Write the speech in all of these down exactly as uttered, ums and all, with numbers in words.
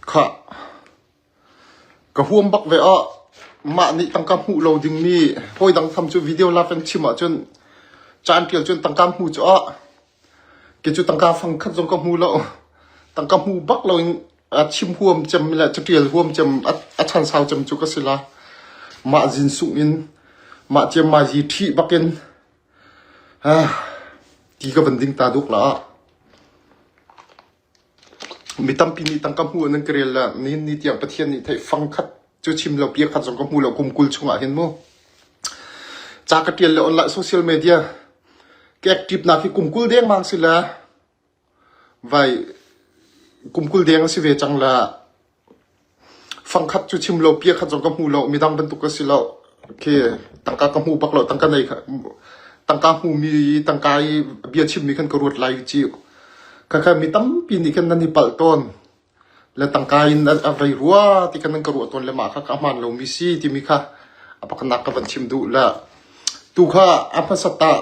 Kha ka huam bak ve ah, mah nih tangka hmuh lo ding mi, hoi dang tham cu video la fen chim ah cun, caan ṭial cun tangka hmu cu ah, ke cu tangka fang khat zong ka hmu lo. Tangka hmu bak lo in a chim huam cem le caṭial huam cem a, a chan sau cem cu ka si la, mah zin sung in, mah ciammai yi ṭhih bak in, ah, ti ka van ding ta duk la ah. Mi tampi nih tangka hmu an ka rel le, nihin ni tiang Pathian nih theih fang khat cu chim lo, pia khat zong ka hmu lo, kum kul chungah hin mu. Ca ka ṭial le online social media ka active nak hi kum kul deng mang si le, vai, kum kul deng a si ve cang le, fang khat cu chim lo, pia khat zong ka hmu lo, midang bantuk ka si lo. Khi tangka ka hmu bak lo, tangka nei kha, tangka hmu mi, tangka i bia chim mi khan ka ruat lai ci. Kha kha mi tampi nih khan nan i palh tawn le tangka in a, a vei rua ti khan nan ka ruah tawn le, mah kha ka hmaan lo mi si timi kha a pakhatnak ka van chim duh le. Tu kha a hmasa ta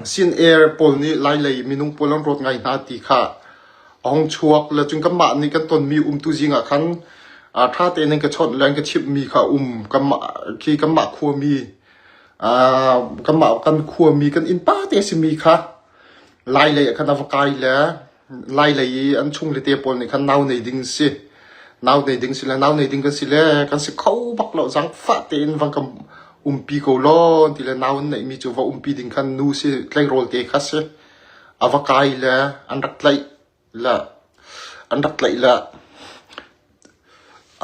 Sin Air pawl nih Lailei minung pawl an rawt ngai hna ti kha a hong chuak le, cun kanmah nih kan tonmi umtu zing ah khan, aa, ṭha tein an ka chawnh le an ka chimhmi kha um, kanmah, khi kanmah khuami, aa, kanmah kan khuami kan innpa te simi kha Lailei ah khan a va kai le, Lailei i an chung le te pawl nih khan nau nei ding si. Nau nei ding si le, nau nei ding kan si le, kan si kho bak lo, zaangfah tein van kan umpi ko law, ti le nau an neihmi cu va umpi ding khan nu si, tleirawl te kha si. A va kai le, an rak tlaih le, an rak tlaih le,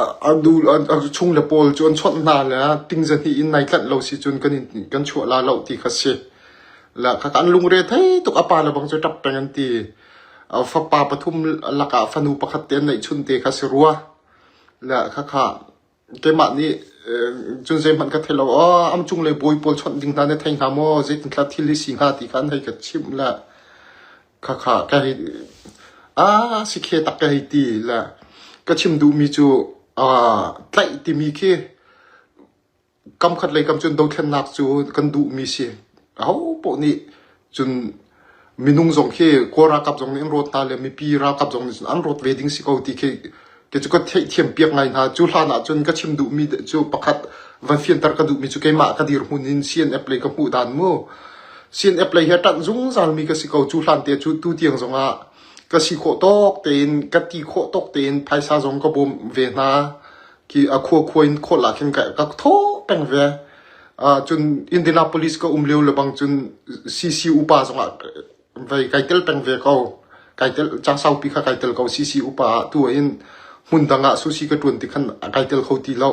a, a, du, a, a chung le pawl cu an chawnh hna le, ting zahnih in nai tlanh lo si cun kan in, kan chuah la lo ti kha si. Le kha kha an lungre thei tuk, a pa le bang cu ṭap peng an ti. A fapa pathum lakah fanu pakhat te an neih chunh te kha si rua. Le kha kha keimah nih, eh, cun zeihmanh ka thei lo. Aw, an cung le bawi pawl chawnh ding hna na thei hnga maw? Zeitin tla thil hi si hnga ti kha an hei ka chimh le kha kha ka hei, a si khe tak ka hei ti le ka chim duhmi cu, aa, tlaih timi khi kam khat lei kam cun dothlennak cu kan duhmi si. Aho paoh nih cun minung zong khi Kawl ralkap zong nih an rawt hna le, mipi ralkap zong nih cun an rawt ve ding si ko ti khi, ke cu ka theihthiam piak ngai hna. Cu hlan ah cun ka chim duhmi cu pakhat van fianter ka duhmi cu keimah ka dirhmun in C N F lei ka hmuh dan mu. C N F lei hi a ṭanh zungzalmi ka si ko. Cu hlan te cu tu tiang zongah ka si khawh tawk tein, ka ti khawh tawk tein phaisa zong ka bawm ve hna. Khi a khua khua in khawh lah khin ka, ka thawh peng ve. Ah, cun Indianapolis ka um lio le bang cun C C upa zongah vei kai tel peng ve ko. Kai tel, ca saupi kha kai tel ko, C C upa tu in hmun dang ah sushi ka ṭuan ti khan a kai tel kho ti lo.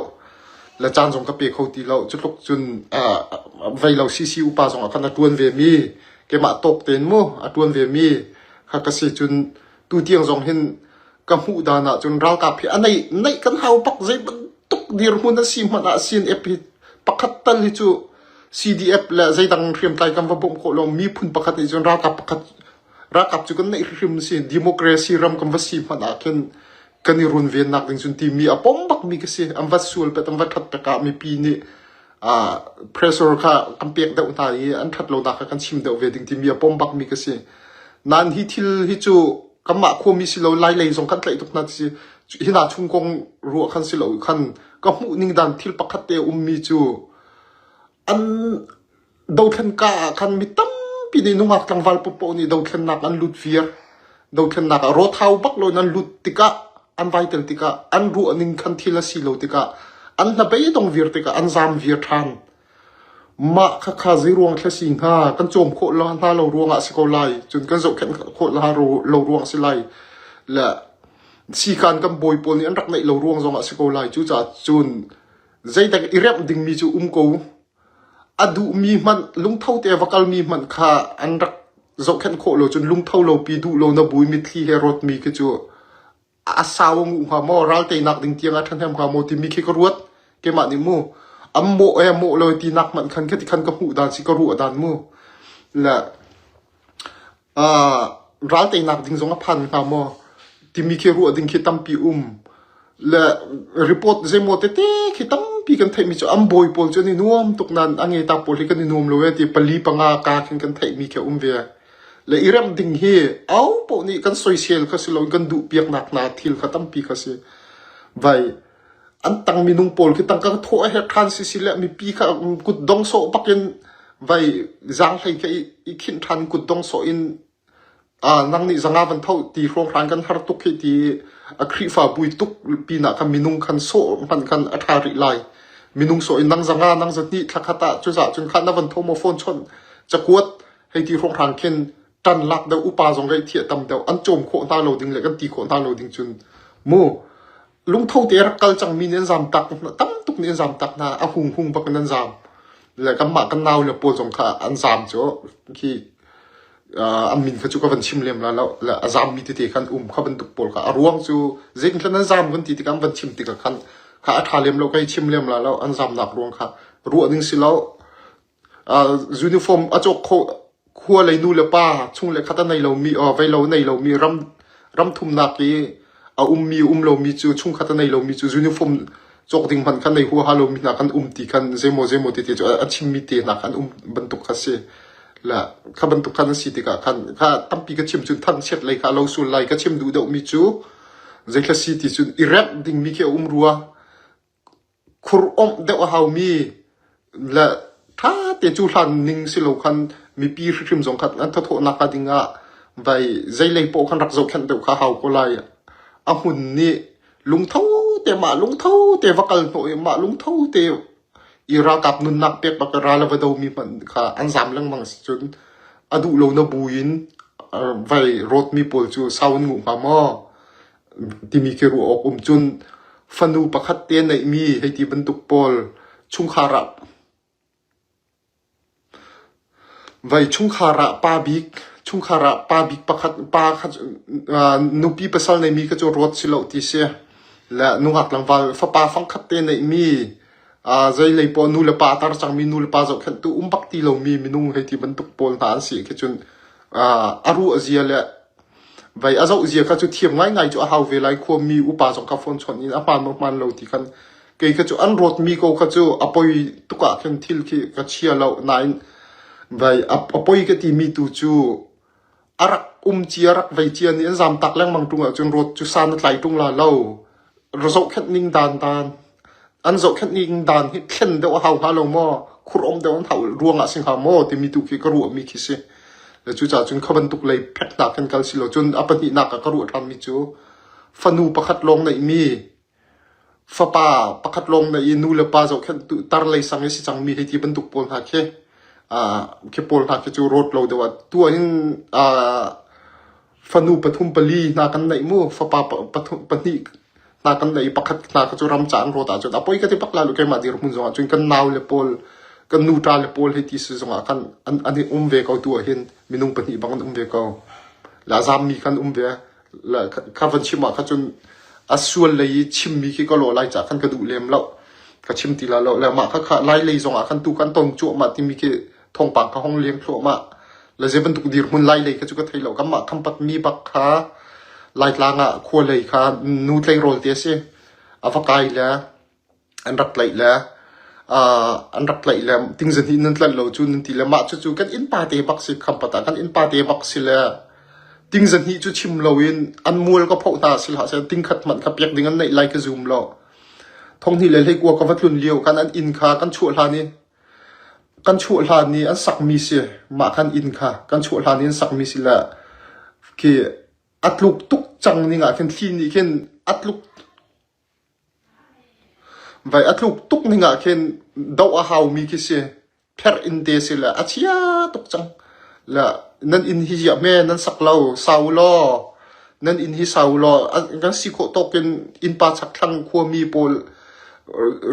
Le caan zong ka pe kho ti lo. Cutluk cun, ah, vei lo, C C upa zongah khan a ṭuan ve mi, keimah tawk tein mu, a ṭuan ve mi kha ka si. Cun tu tiang zong hin ka hmuh dan ah cun ralkap hi a neih, neih kan hau bak, zei bantuk dirhmun a si hmanh ah C N F hi pakhat tal hi cu C D F le zeidang hriamtlai kan va bawmh khawh lo. Miphun pakhat nih cun ralkap pakhat, ralkap cu kan neih hrimhrim si, democracy ram kan va si hmanh ah khin kan i run vennak ding cun timi a pom bak mi ka si. An va sual pet, an va ṭhat pek ah mipi nih, aa, pressure kha kan pek deuh hna i an ṭhat lonak kha kan chim deuh ve ding timi a pom bak mi ka si. Nain hi thil hi cu kanmah khuami si lo, Lailei zong kan tlaih tuk hna ti si. Hi hna chung kong ruah khan si lo khan ka hmuh ning dan thil pakhat te a ummi cu an dothlennak ah khan mi tampi nih, nungak tlangval paohpaoh nih dothlennak an lut viar. Dothlennak ah rawthau bak lo in an lut tikah, an vaitel tikah, an ruah ning khan thil a si lo tikah, an hna beidong viar tikah an zam viar ṭhan. Mah kha kha zei ruang thla si hnga, kan cawm khawh lo, hna lo ruangah si ko lai, cun kan zohkhenh khawh hna ro-, lo ruang si lai. Le sikan kan bawi pawl nih an rak neih lo ruang zongah si ko lai. Cucaah cun zeidah i remh dingmi cu um ko. A duhmi hmanh, lungtho te va kalmi hmanh kha an rak zohkhenh khawh lo, cun lungtho lo pi, duh lo na bui, mitthli he rawtmi khi cu a sau a nguh hnga maw, ralteinak ding tiang a ṭhahnem hnga maw timi khi ka ruat. Keimah nih mu, an mawh e, mawh lo e tinak hmanh khan, khati khan ka hmuh dan si, ka ruah dan mu. Le, aa, ralteinak ding zong a phan hnga maw timi khi ruah ding khi tampi um. Le report zeimaw tete khi tampi kan theihmi cu an bawi pawl cu an i nuam tuk nain, a ngei ta pawl hi kan i nuam lo e ti pali panga ka khin kan theihmi khi a um ve. Le i remh ding hi, au poh nih kan soisel kha si lo, kan duh piak nakna thil kha tampi kha si. Vai, an tang minung pawl khi tangka thawh a herh ṭhan si si le mipi kha kut dong sawh bakin vai zang hlei kha i, i khinh ṭhan kut dong sawh in, a, nang nih zanga van tho ti hrawng hran kan har tuk hi ti a Khrihfa bui tuk pinah kha minung khan sawh hman khan a ṭha rih lai. Minung sawh in nang zanga, nang zahnih thla khat ah cuzah cun kha na van tho maw phone chawn cakuat hei ti hrawng hran khin ṭan lak deuh upa zong rei thiah tam deuh an cawm khawh hna lo ding le kan ti khawh hna lo ding cun mu lungtho te rak kal cangmi nih an zam tak hna, tam tuk nih an zam tak hna, a hung hung bak in an zam. Le kanmah kan nau le pawl zong kha an zam cu khi, aa, an min kha cu ka van chim lem la lo, le a zammi tete khan um kha bantuk pawl kha a ruang cu zeitin an zam kan ti tikah an van chim tikah khan kha a ṭha lem lo, ka i chim lem la lo, an zamnak ruang kha ruah ning si lo. Aa, uniform a cawk kho, khua lei nu le pa, chung le khat a nei lomi, aw, vei lo nei lomi, ram, ram thumnak i a ummi, um lomi cu, chung khat a nei lomi cu, uniform cawk ding hman kha nei huaha lomi hna kan um ti khan, zeimaw, zeimaw tete cu a, a chimmi te hna khan um bantuk kha si. La, kha bantuk khan an si tikah khan, kha tampi ka chim cun thangchiat lei kha a lo sual lai, ka chim duh deuhmi cu, zeikha si ti cun i remh dingmi khi a um rua. Khur omh deuh a haumi le ṭha te cu hlan ning si lo khan mipi hrihrim zong khat an thathawhnak a dingah vai zeilei paoh khan rak zohkhenh deuh kha hau ko lai. A hmun nih lungtho te mah lungtho te va kal hnawh i mah lungtho te i ralkap nunnak pek bak i ral a va domi hmanh kha an zam lengmang si cun a duh lo na buin, aa, vai rawtmi pawl cu sau an nguh hnga maw? Timi khi ruah awk um cun fanu pakhat te neihmi hei ti bantuk pawl chungkhar ah vai chungkhar ah pa bik, chungkhar ah pa bik pakhat, pa khat, aa, nupi pasal neihmi kha cu rawt si lo ti si. Le nungak tlangval fapa fangkhat te neihmi, aa, zeilei paoh nu le pa tar cangmi nu le pa zohkhenhtu um bak ti lomi minung hei ti bantuk pawl hna an si khi cun, aa, a ruah zia le vai a zoh zia kha cu thiam ngaingai cu a hau ve lai, khuami upa zong kha phone chawn in a hmaan maw hmaan lo ti khan kei kha cu an rawtmi ko kha cu a poi tuk ah khin thil khi ka chia lo nain vai a, a poi ka timi tu cu a rak um cia, a rak vei cia nih an zamtak lengmang ṭung ah cun rawt cu san a tlai ṭung la lo. Ra zohkhenh ning dan dan, an zohkhenh ning dan hi thlen deuh a hau hnga lo maw, khur omh deuh an hau ruangah si hnga maw timi tu khi ka ruahmi khi si. Le cucaah cun kha bantuk lei phek hna khan kal si lo. Cun a pahnihnak ah ka ruah ṭhanmi cu fanu pakhat lawng neihmi, fapa pakhat lawng neih i nu le pa zohkhenhtu tar lei sang i si cangmi hei ti bantuk pawl hna khi, aa, khi pawl hna khi cu rawt lo deuh ah tuah hin, aa, fanu pathum pali hna kan neih mu, fapa pa-, pathum, pahnih hna kan neih, pakhat hna kha cu ram ca an rawt ahcun a poi ka ti bak lai lo, keimah dirhmun zong ahcun kan nau le pawl, kan nu ṭa le pawl hei ti si zongah khan an, an i um ve ko, tuah hin minung pahnih bang an um ve ko. Le a zammi khan um ve. Le kha, kha van chim ah kha cun a sual lei i chimmi khi ka lawh lai caah khan ka duh lem lo. Ka chim ti la lo. Le mah kha, kha Lai lei zongah khan tu kan ton cuahmah timi khi thawngpang kha hong liang thluahmah. Le zei bantuk dirhmun Lai lei kha cu ka thei lo. Kanmah Khampat mi bak kha Laitlang ah khua lei kha nu tleirawl te a si. A va kai le an rak tlaih le, aa, an rak tlaih le, ting zahnih nan tlaih lo cu nan ti le, mah cucu kan innpa te bak si, Khampat ah kan innpa te bak si le, ting zahnih cu chim lo in an mual ka phoh hna si hlah seh, ting khat hmanh kha piak ding an neih lai ka zum lo. Thonghnih le hleikua ka va tlun lio khan an inn kha kan chuah hlan i, kan chuah hlan i an sakmi si, mah khan inn kha kan chuah hlan i an sakmi si le, khi a tluk tuk cang ning ah khin thli nih khin a tluk vai a tluk tuk ning ah khin doh a haumi khi si, pherh in te si le a chia tuk cang. Le nan inn hi ziah me nan sak lo, sau law, nan inn hi sau law, a, kan si khawh tawk in innpa chak thlang khuami pawl,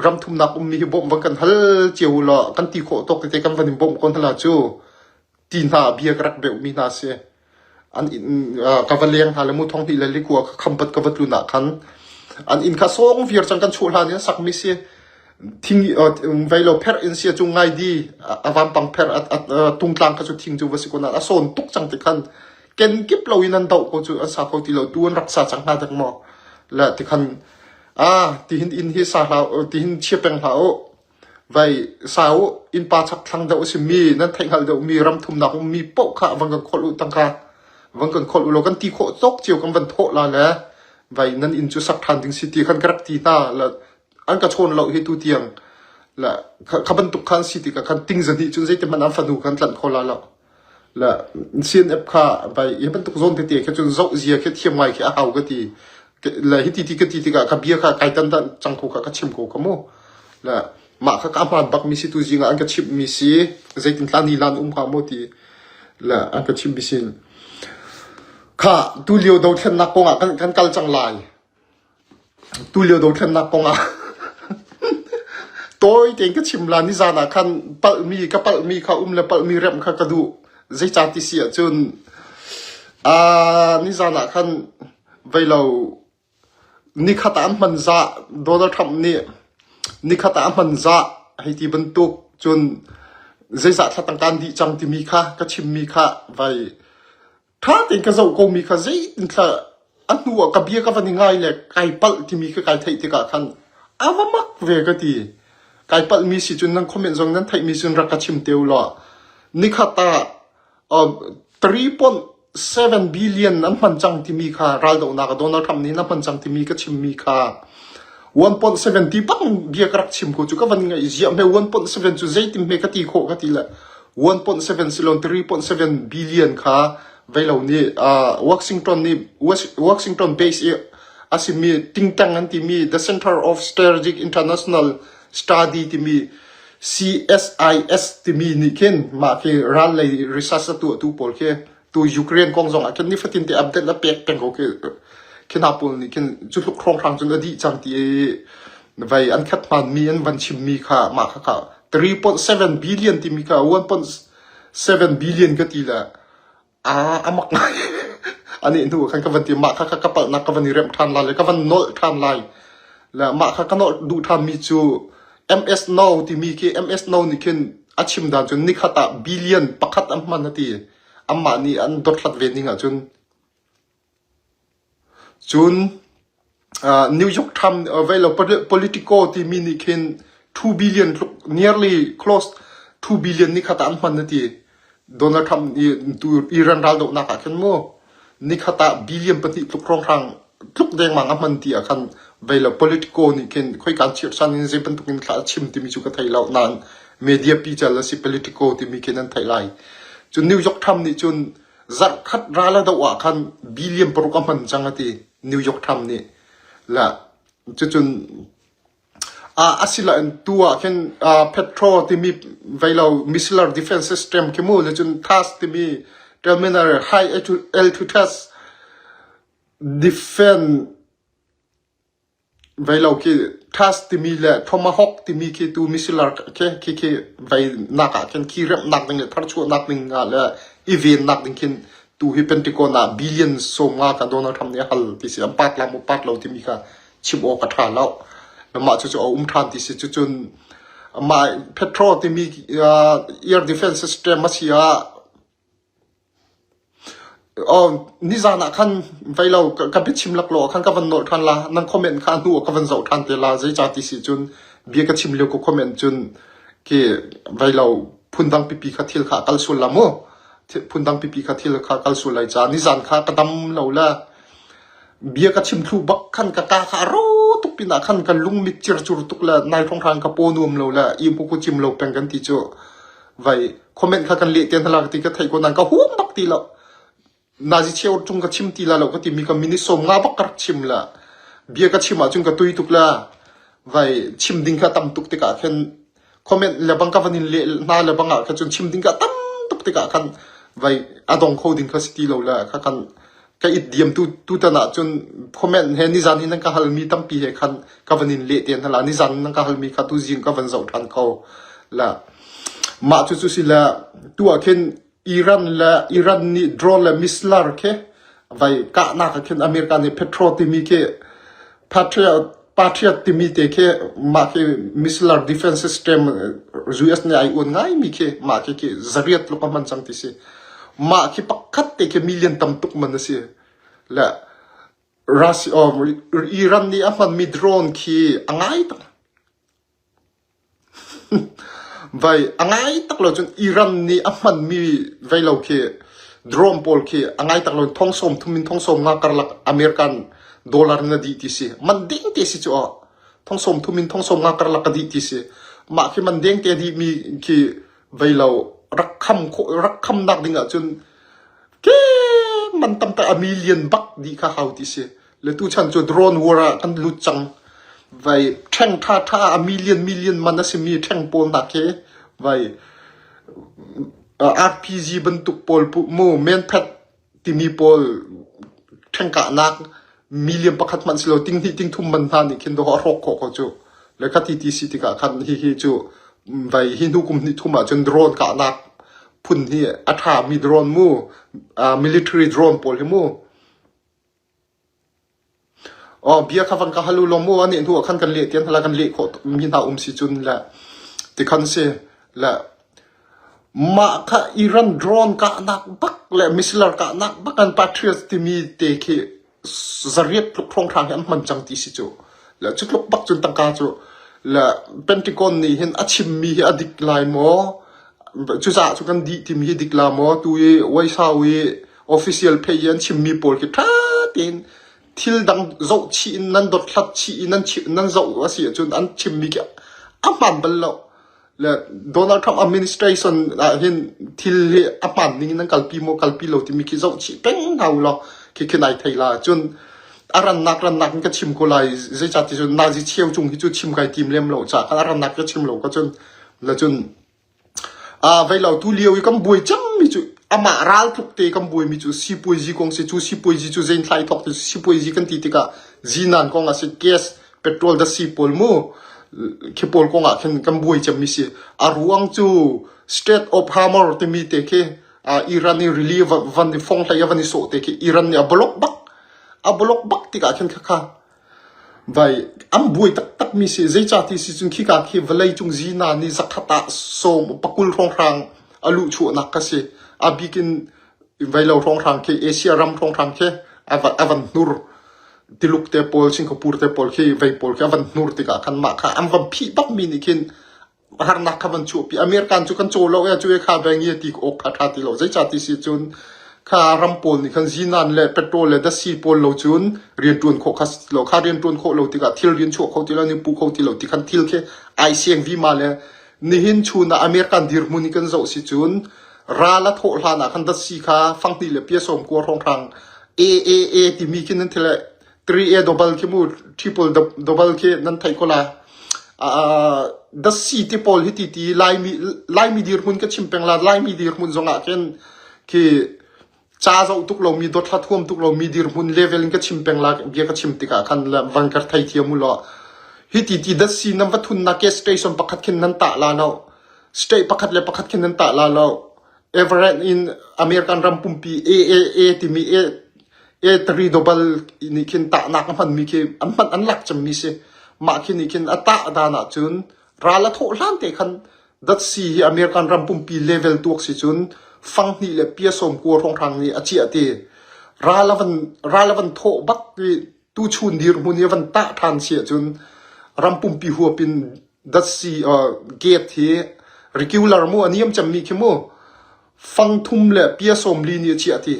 ram thumnak ummi hi bawmh van kan hal cio law, kan ti khawh tawk tete kan van in bawmh ko hna la cu. Ti hna, bia ka rak beuhmi hna si. An inn, aa, ka va leng hna le mu, thonghnih le hleikua kha Khampat ka va tlun ah khan an inn kha sawng viar cang, kan chuah hlan i an sakmi si. Thing, aa, vei lo, pherh in si a cung ngai di, a, a vampang pherh, a, a, a tungtlang kha cu thing cu va si ko nain a sawn tuk cang ti khan ken kip lo in an doh ko cu an sa ko ti lo, tu an rak sa cang hna dek maw? Le ti khan, aa, tihin inn hi sa hlah u, tihin chia peng hlah u. Vai sau in pa chak thlang deuh a si mi, nan theih ngal deuh mi, ram thumnak um mi poh kha van kan kholh uh tang kha, van kan kholh uh lo kan ti khawh cawk cio kan van thawh la le, vai nan in cu sak ṭhan ding si ti khan ka rak ti hna la, an ka chawn lo hi tu tiang la, kha, kha bantuk khan si ti ka khan ting zahnih cun zeiti hmanh an fanu kan tlanh kho la lo. La C N F kha vai hi bantuk zawn tete kha cun zoh zia kha thiam ngai khi a hau ka ti. Ke-, la hiti ti ka ti tikah ka bia kha kai tan dan cang ko kha ka chim ko ka mu. La mah kha ka hman bak mi si tu zing ah an ka chimh mi si, zeitin tla ni lan um kha maw ti. La an ka chimh mi si. Kha tu lio do thlennak kong ah kan, kan kal cang lai. Tu lio do thlennak kong ah tawi tein ka chim la, nizan ah khan palh mi, ka palh mi kha um le palh mi remh kha ka duh. Zeicah ti si ahcun, aa, nizan ah khan vei lo, nikhat ah an hman zah, Donald Trump nih nikhat ah an hman zah, hei ti bantuk cun zeizah thla tangka an dih cang timi kha ka chim mi kha vai ṭha tein ka zoh ko mi kha zeitin thla a hnu ah ka bia ka van i ngai le kai palh timi kha kai theih tikah khan a va mak ve ka ti. Kai palh mi si cun nan comment zong nan theih mi cun rak ka chim te u law. Nikhat ah, um, three point seven billion an hman cang timi kha, raldohnak ah Donald Trump nih an hman cang timi ka chim mi kha, one point seven ti bang bia ka rak chim ko cu ka van ngaih ziah hme, one point seven cu zeitin hme ka ti khawh ka ti le, one point seven si lo, three point seven billion kha vei lo nih, ah, Washington nih, Wash-, Washington base i a simi think tank an timi The Center of Strategic International Study timi C S I S timi nih khin mah khi rallei research a tuahtu pawl khi tu Ukraine kong zong ah khin nifatin te update a pek peng ko khi, khi hna pawl nih khin cu tluk hrawnghrang cun a dih cang ti vai an khat hman mi an van chim mi kha mah kha kha three point seven billion timi kha one point seven billion ka ti le, aa, a mak ngai. Anih hnu khan ka van ti, mah kha, kha ka palhnak ka van i remh ṭhan lai le ka van nolh ṭhan lai. Le mah kha ka nolh duh ṭhan mi cu M S No timi khi, M S No nih khin a chim dan cun nikhat ah billion pakhat an hman a ti. Anmah nih an dothlat ve ning ahcun, cun, ah, New York Times, ah, vei lo, Poli-, Politico timi nih khin two billion tluk, nearly close two billion nikhat ah an hman a ti. Donald Trump i, tu Iran raldohnak ah khin mu. Nikhat ah billion pahnih tluk hrawnghrang tluk dengmang a hman ti ah khan vei lo, Politico nih khin khoika an chiahsan in zei bantukin thla a chim timi cu ka thei lo. Nain media pical a si, Politico timi khin an theih lai. Cun New York Times nih cun zarh khat ral a doh ah khan billion paruk a hman cang a ti, New York Times nih. La, cucun, aa, a si lain tu ah khin, aa, Patriot timi vei lo, missile defense system khi mu le cun THAAD timi, Terminal High Altitude Defense vei lo khi, THAAD timi le Tomahawk timi khi tu missile khi, khi, khi vei nak ah khin khi remhnak ding le tharchuahnak ding ah le i vennak ding khin tu hi Pentagon ah billion sawm nga kha Donald Trump nih a hal ti si, an pat la mu pat lo timi kha chim awk a ṭha lo. Mah cu cu a um ṭhan ti si, cucun mah Patriot timi, ah, air defense system a si ah, oh, nizan ah khan vei lo, ka, ka biachim lak lo khan ka van nolh ṭhan la, nan comment kha a hnu ah ka van zoh ṭhan te la, zeicah ti si cun bia ka chim lio ko comment cun khi vei lo, phundang pipi kha thil kha kal sual la mu. Thi-, phundang pipi kha thil kha kal sual lai ca, nizan kha ka dam lo la. Bia ka chim thluh bak khan ka kaa kha a ro tuk pinah khan ka lungmit circur tuk le nai hrawnghrang ka paw nuam lo le i hmuku chim lo peng kan ti cu. Vai, comment kha kan leh te hna la ka ti ka theih ko nan ka hum bak ti lo. Nazi cheu cung ka chim ti la lo ka timi ka minute sawm nga bak ka rak chim le. Bia ka chim ahcun ka tui tuk le. Vai, chim ding kha tam tuk tikah khin comment le bang ka van in leh hna le bang ah kha cun chim ding ka tam tuk tikah khan vai a dong kho ding kha si ti lo le kha khan ka it diam tu, tu tan ah cun comment he nizan in nan ka hal mi tampi he khan ka van in leh te hna la, nizan in nan ka hal mi kha tu zing ka van zoh ṭhan kho la. Mah cu cu si le tu ah khin Iran le, Iran nih drone le missile khi vai kahnak ah khin America nih Patriot timi khi Patriot, Patriot timi te khi mah khi missile defense system U S nih ai uan ngai mi khi mah khi, khi zariat luk a hman cang ti si. Mah khi pakhat te khi million tam tuk man a si. Le Russia, oh, Iran nih a hman mi drone khi a ngai tak. Vai, a ngai tak lo cun Iran nih a hmanmi veilo khi, drone pawl khi a ngai tak lo, thong sawm thum in thong sawm nga karlak American dollar na dih ti si. Man ding te si cu aw. Thong sawm thum in thong sawm nga karlak ka dih ti si. Mah khi man ding te dihmi khi veilo rak kham khawh, rak khamnak ding ah cun ke man tamtak a million bak dih kha hau ti si. Le tu chan cu drone war ah kan lut cang. Vai, ṭheng ṭha ṭha a million million man a simi ṭheng pawl hna khi, vai, a, R P G bantuk pawl pu-, mu, menphet timi pawl ṭheng kahnak million pakhat hmanh si lo, ting hnih ting thum man hna nih khin dawh a hrawk khawh ko cu. Le kha ti ti si tikah khan hihi cu, vai, hi hnu kum hnih thum ah cun drone kahnak phun hi a ṭhami drone mu, a, military drone pawl hi mu. Aw, bia kha van ka halu lo mu, a nih hnu ah khan kan leh tian hala kan leh khawh mi hna um si cun le ti khan si le. Mah kha Iran drone kahnak bak le missile kahnak bak an Patriot timi te khi zariat tluk hrawnghrang hi an hman cang ti si cu. Le cutluk bak cun tangka cu le Pentagon nih hin a chimmi hi a dik lai maw? Cucaah cu kan dih timi hi dik lai maw? Tu i Waisau i official page i an chimmi pawl khi ṭha tein thil dang zoh chih in nan dothlat chih in nan, chih, nan zoh a si ahcun an chimmi khi a hmaan bal lo. Le Donald Trump administration ah hin thil hi a hmaan ning in nan kalpi maw, kalpi lo timi khi zoh chih peng hna u law, khi khin ai thei lai. Cun a rannak, rannak in ka chim ko lai, zeicahti cun nazi cheu cung hi cu chim kai tim lem lo caah khan a rannak ka chim lo ka cun, le cun, aa, veilo tu lio i kan buai cemmi cu, amah raltuk te kan buaimi cu sipuaizi kong si, cu sipuaizi cu zein thlai thawk ti cu sipuaizi kan ti tikah zinan kong ah si, gas, petrol, dasi pawl mu, khi pawl kong ah khin kan buai cemmi si. A ruang cu Strait of Hormuz timi te khi, aa, Iran i rili va-, van i fong hlei a van i sawh te khi Iran nih a block bak, a block bak tikah khin kha kha vai, an buai taktakmi si. Zeicahti si cun khika khi vawleicung zinan i zakhat ah sawm pakul hrawnghrang a luh chuahnak kha si. A bikin veilo hrawnghrang khi, Asia ram hrawnghrang khi a va-, a van hnur. Tiluk te pawl, Singapore te pawl khi, vei pawl khi a van hnur tikah khan mah kha an van phih bakmi nih khin harnak kha van chuahpi. American cu kan caw lo, e, cu e kha beng i ti awk kha ṭha ti lo. Zeicahti si cun kha ram pawl nih khan zinan le petrol le dasi pawl lo cun rianṭuan khawh kha si lo. Kha rianṭuan khawh lo tikah thil rian chuah kho ti lo, ni pu kho ti lo ti khan thil khi ai siang vi ma le nihin chun ah American dirhmun i kan zoh si cun ral a thawh hlan ah khan dasi kha fang hnih le pia sawm kua hrawnghrang A A A timi khi nan thil le three A double khi mu, triple dou-, double khi nan theih ko lai. Aa, dasi ti pawl hi titi, Laimi, Laimi dirhmun ka chim peng lai, Laimi dirhmun zongah khin khi ca zoh tuk lomi, dawthlat huam tuk lomi dirhmun level in ka chim peng lai, bia ka chim tikah khan le van ka thei thiam u law. Hi titi dasi nan va thunnak gas station pakhat khin nan tah lai lo. State pakhat le pakhat khin nan tah lai lo. Everett in American ram pumpi A A A timi A, A three double nih khin tahnak a hmanmi khi an hman an lak cemmi si. Mah khi nih khin a tah dan ah cun ral a thawh hlan te khan datsi hi American ram pumpi level tuak si cun fang hnih le pia sawm kua hrawnghrang nih a ciah ti. Ral a van, ral a van thawh bak i tuchun dirhmun i a van tah ṭhan si ahcun ram pumpi huap in datsi, aa, gate hi regular mu, a niam cemmi khi mu, fang thum le pia sawm li nih a ciah ti.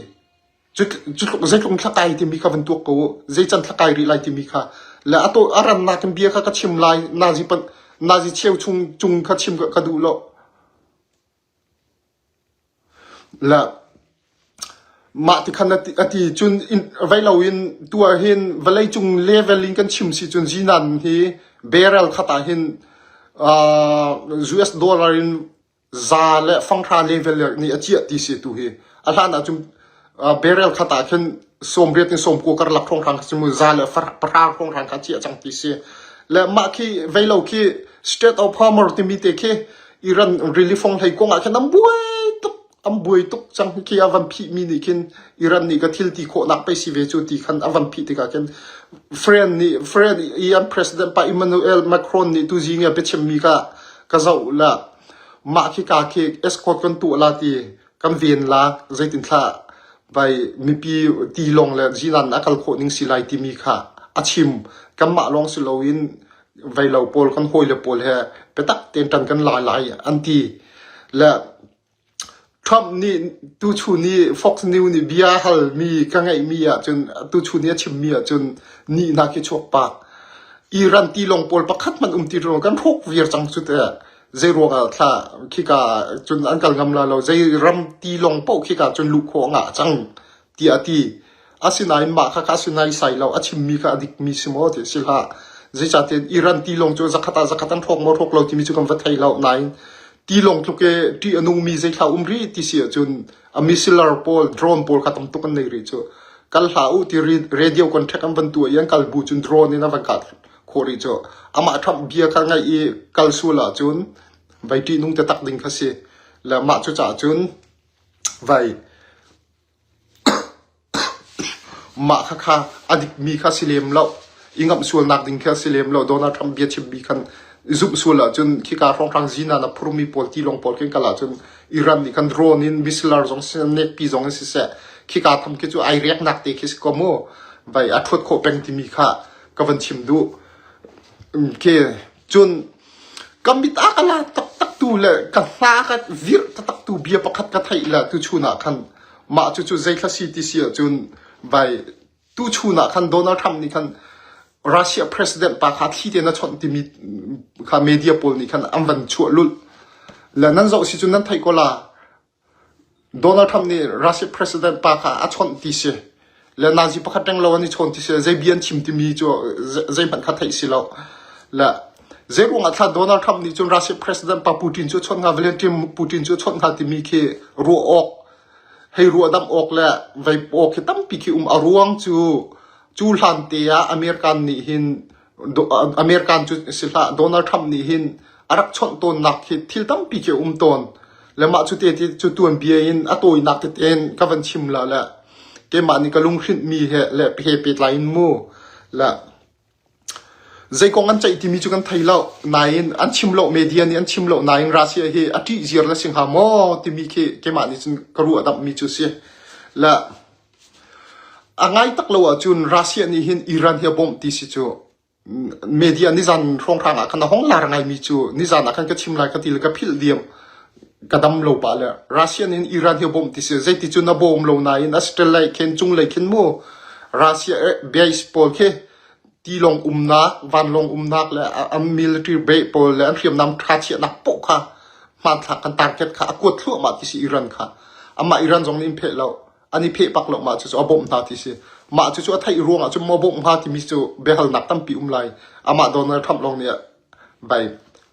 Cu, cu, zeitluk thlakai timi kha van tuak ko, zeichan thlakai rih lai timi kha. Le a to, a rannak in bia kha ka chim lai, nazi pan, nazi cheu chung, chung kha chim ka, ka duh lo. Le mah ti khan a ti, a ti cun in, veilo in tu ah hin vawleicung level in kan chim si cun zinan hi barrel khat ah hin, aa, U S dollar in za le fanghra level nih a ciah ti si tu hi. A hlan ah cun, aa, barrel khat ah khin sawm riat in sawm kua karlak hrawnghrang kha si mu, za le fa-, pahra hrawnghrang kha a ciah cang ti si. Le mah khi veilo khi Strait of Hormuz timi te khi Iran rili fong hlei kong ah khin an buai tuk, an buai tuk cang khi a van phih mi nih khin Iran nih ka thil ti khawhnak pei si ve cu ti khan a van phih tikah khin France nih, France i an president pa Emmanuel Macron nih tu zing i a biachimmi kha ka zoh la. Mah khi ka khi escort kan tuah la ti kan ven la, zeitin thla vai mipi ti lawng le zinan a kal khawh ning si lai timi kha a chim. Kanmah lawng si loin veilo pawl kan hawile pawl he petak ten tan kan lai lai an ti. Le Trump nih tuchun nih Fox News nih bia hal mi ka ngaih mi ah cun, tuchun nih a chim mi ah cun nih nak hi chuak pak. Iran tilong pawl pakhat hmanh um ti rung kan hrawk viar cang cu te. Zei ruangah thla khika cun an kal ngam lai lo. Zei ram tilong paoh khika cun luh khawh a ngah cang, tiah a ti. Asinain mah kha kha a si nai sai lo, a chimmi kha a dikmi si maw ti si hlah. Zeicahtiah Iran tilong cu zakhat ah zakhat an hrawk maw hrawk lo timi cu kan va thei lo. Nain tilong tluk i ṭih a nungmi zeithla um rih ti si ahcun a missile pawl, drone pawl kha tam tuk an nei rih cu. Kal hlah u ti ri-, radio contact an van tuah i an kal bu cun drone in a van kah khawh rih cu. Amah Trump bia kha ngaih i kal sual ahcun vai ṭih nung taktak ding kha si. Le mah cucaah cun vai mah kha kha a dikmi kha si lem lo, i ngamh sualnak ding kha si lem lo. Donald Trump bia chimmi khan i zumh sual ahcun khika hrawnghrang zina na phurmi pawl, tilong pawl khin kal ahcun Iran nih khan drone in, missile zong si, nekpi zong in siseh, khika tham khi cu ai reknak te khi si ko mu. Vai a ṭhuat khawh peng timi kha ka van chim duh. Khi cun ka mit a ka la taktaktu le ka hna ka virh taktaktu bia pakhat ka theih le tuchun ah khan mah cucu zeithla si ti si ahcun vai tuchun ah khan Donald Trump nih khan Russia president pa kha thli te na chawnh timi kha media pawl nih khan an van chuah lulh. Le nan zoh si cun nan theih ko la, Donald Trump nih Russia president pa kha a chawnh ti si. Le nazi pakhat ṭeng lo an i chawn ti si. Zei bia an chim timi cu ze-, zeihmanh kha theih si lo. Le zei ruangah thla Donald Trump nih cun Russia president pa Putin cu a chawnh hnga, Vladimir Putin cu a chawnh hnga timi khi ruah awk, hei ruahdamh awk le vei awk khi tampi khi um. A ruang cu cu hlan te ah American nih hin Do-, American cu si hlah, Donald Trump nih hin a rak chawnh tawnnak khi thil tampi khi a um tawn. Le mah cu tete cu tuanbia in a tawinak tete in ka van chim la le keimah nih ka lunghrinh mi he le he pehtlai in mu. Le zei kong an ceih timi cu kan thei lo. Nain an chim lo, media nih an chim lo. Nain Russia hi a ṭih ziar le si hnga maw timi khi keimah nih cun ka ruahdamh mi cu si. Le a ngai tak lo ahcun Russia nih hin Iran hi a bawmh ti si cu media nizan hrawnghrang ah khan a hong lar ngaimi cu nizan ah khan ka chim lai ka ti le ka philh diam, ka dam lo pah le. Russia nih Iran hi a bawmh ti si, zeiti cun a bawm lo nain a satellite khin, cunglei khin mu, Russia, eh, base pawl khi tilong umnak, vanlawng umnak le a, a military base pawl le an hriamnam ṭha chiahnak paoh kha hmanthlak kan target kha a kuat thluahmah ti si Iran kha. Amah Iran zong nih in pheh lo. An i pheh pak lo mah cucu a bawmh hna ti si. Mah cucu a theih ruangah cun maw bawmh hna timi cu biahalnak tampi um lai. Amah Donald Trump lawng nih vai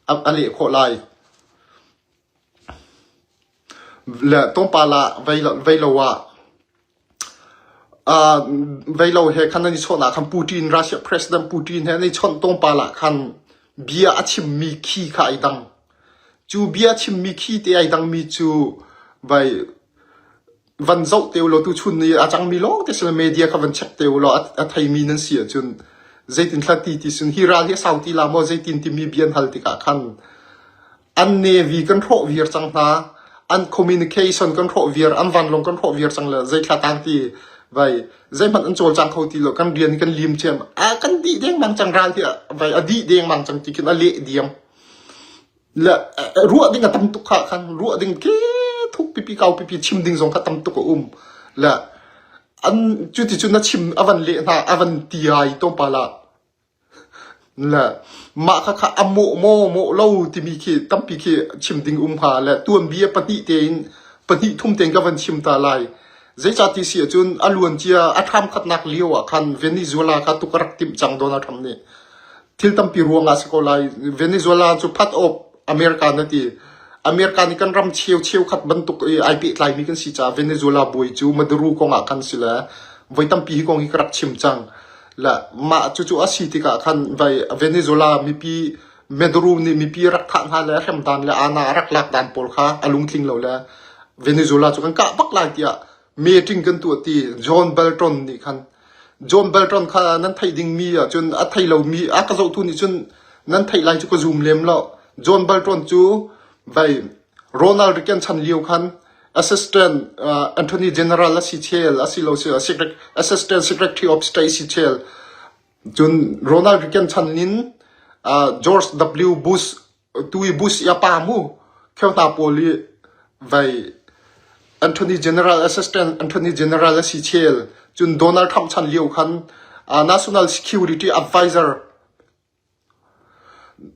a, a leh khawh lai. Le tawmpal ah vei lo, vei lo ah, aa, vei lo he khan an i chawnh ah khan Putin, Russia President Putin he an i chawnh tawmpal ah khan bia a chimmi khi kha aa dang. Cu bia chimmi khi te aa dangmi cu vai van zoh te u law, tuchun ni a cangmi lawng te sila media kha van check te u law, a, a theimi nan si ahcun zeitin thla ti ti sun hi ral hi a sau ti la maw, zeitin timi bia an hal tikah khan an navy kan hrawh viar cang hna, an communication kan hrawh viar, an vanlawng kan hrawh viar cang le, zei thla tang ti vai, zeihmanh an cawlcang kho ti lo, kan rian kan lim ciam, a kan dih dengmang cang ral hi a, vai, a dih dengmang cang ti khin a leh diam. Le, eh, ruah ding a tam tuk kha khan, ruah ding ke thuk pipi kau pipi chim ding zong kha tam tuk a um. Le, an cuti cu na chim a van leh hna, a van ti ai tawmpal ah. Le mah kha kha a mawh maw mawh lo timi khi tampi khi chim ding um hnga le tuanbia pahnih tein, pahnih thum tein ka van chim ta lai. Zeicah ti si ahcun a luancia a ṭhamkhatnak lio ah khan Venezuela kha tuk a rak timh cang Donald Trump nih. Thil tampi ruangah si ko lai. Venezuela cu part of America na ti. America nih kan ram cheu cheu khat bantuk i aa pehtlaimi kan si caah Venezuela buai cu Maduro kong ah kan si le voi tampi hi kong hi ka rak chim cang. Le mah cucu a si tikah khan vai Venezuela mipi, Maduro nih mipi a rak thah hna le a hrem dan le ana a rak lak dan pawl kha a lungtling lo le Venezuela cu kan kah bak lai tiah meeting kan tuah ti. John Bolton nih khan, John Bolton kha nan theih ding mi ahcun a thei lo mi a ka zohtu nih cun nan theih lai cu ka zum lem lo. John Bolton cu vai Ronald Reagan chan lio khan Assistant, uh, Attorney General a si chel, a si lo si, uh, Secret-, Assistant Secretary of State si chel. Cun Ronald Reagan chan in, uh, George W. Bush tui Bush i a pa mu, kheu hna pawl i vai Attorney General, Assistant Attorney General a si chel. Cun Donald Trump chan lio khan ah, National Security Advisor,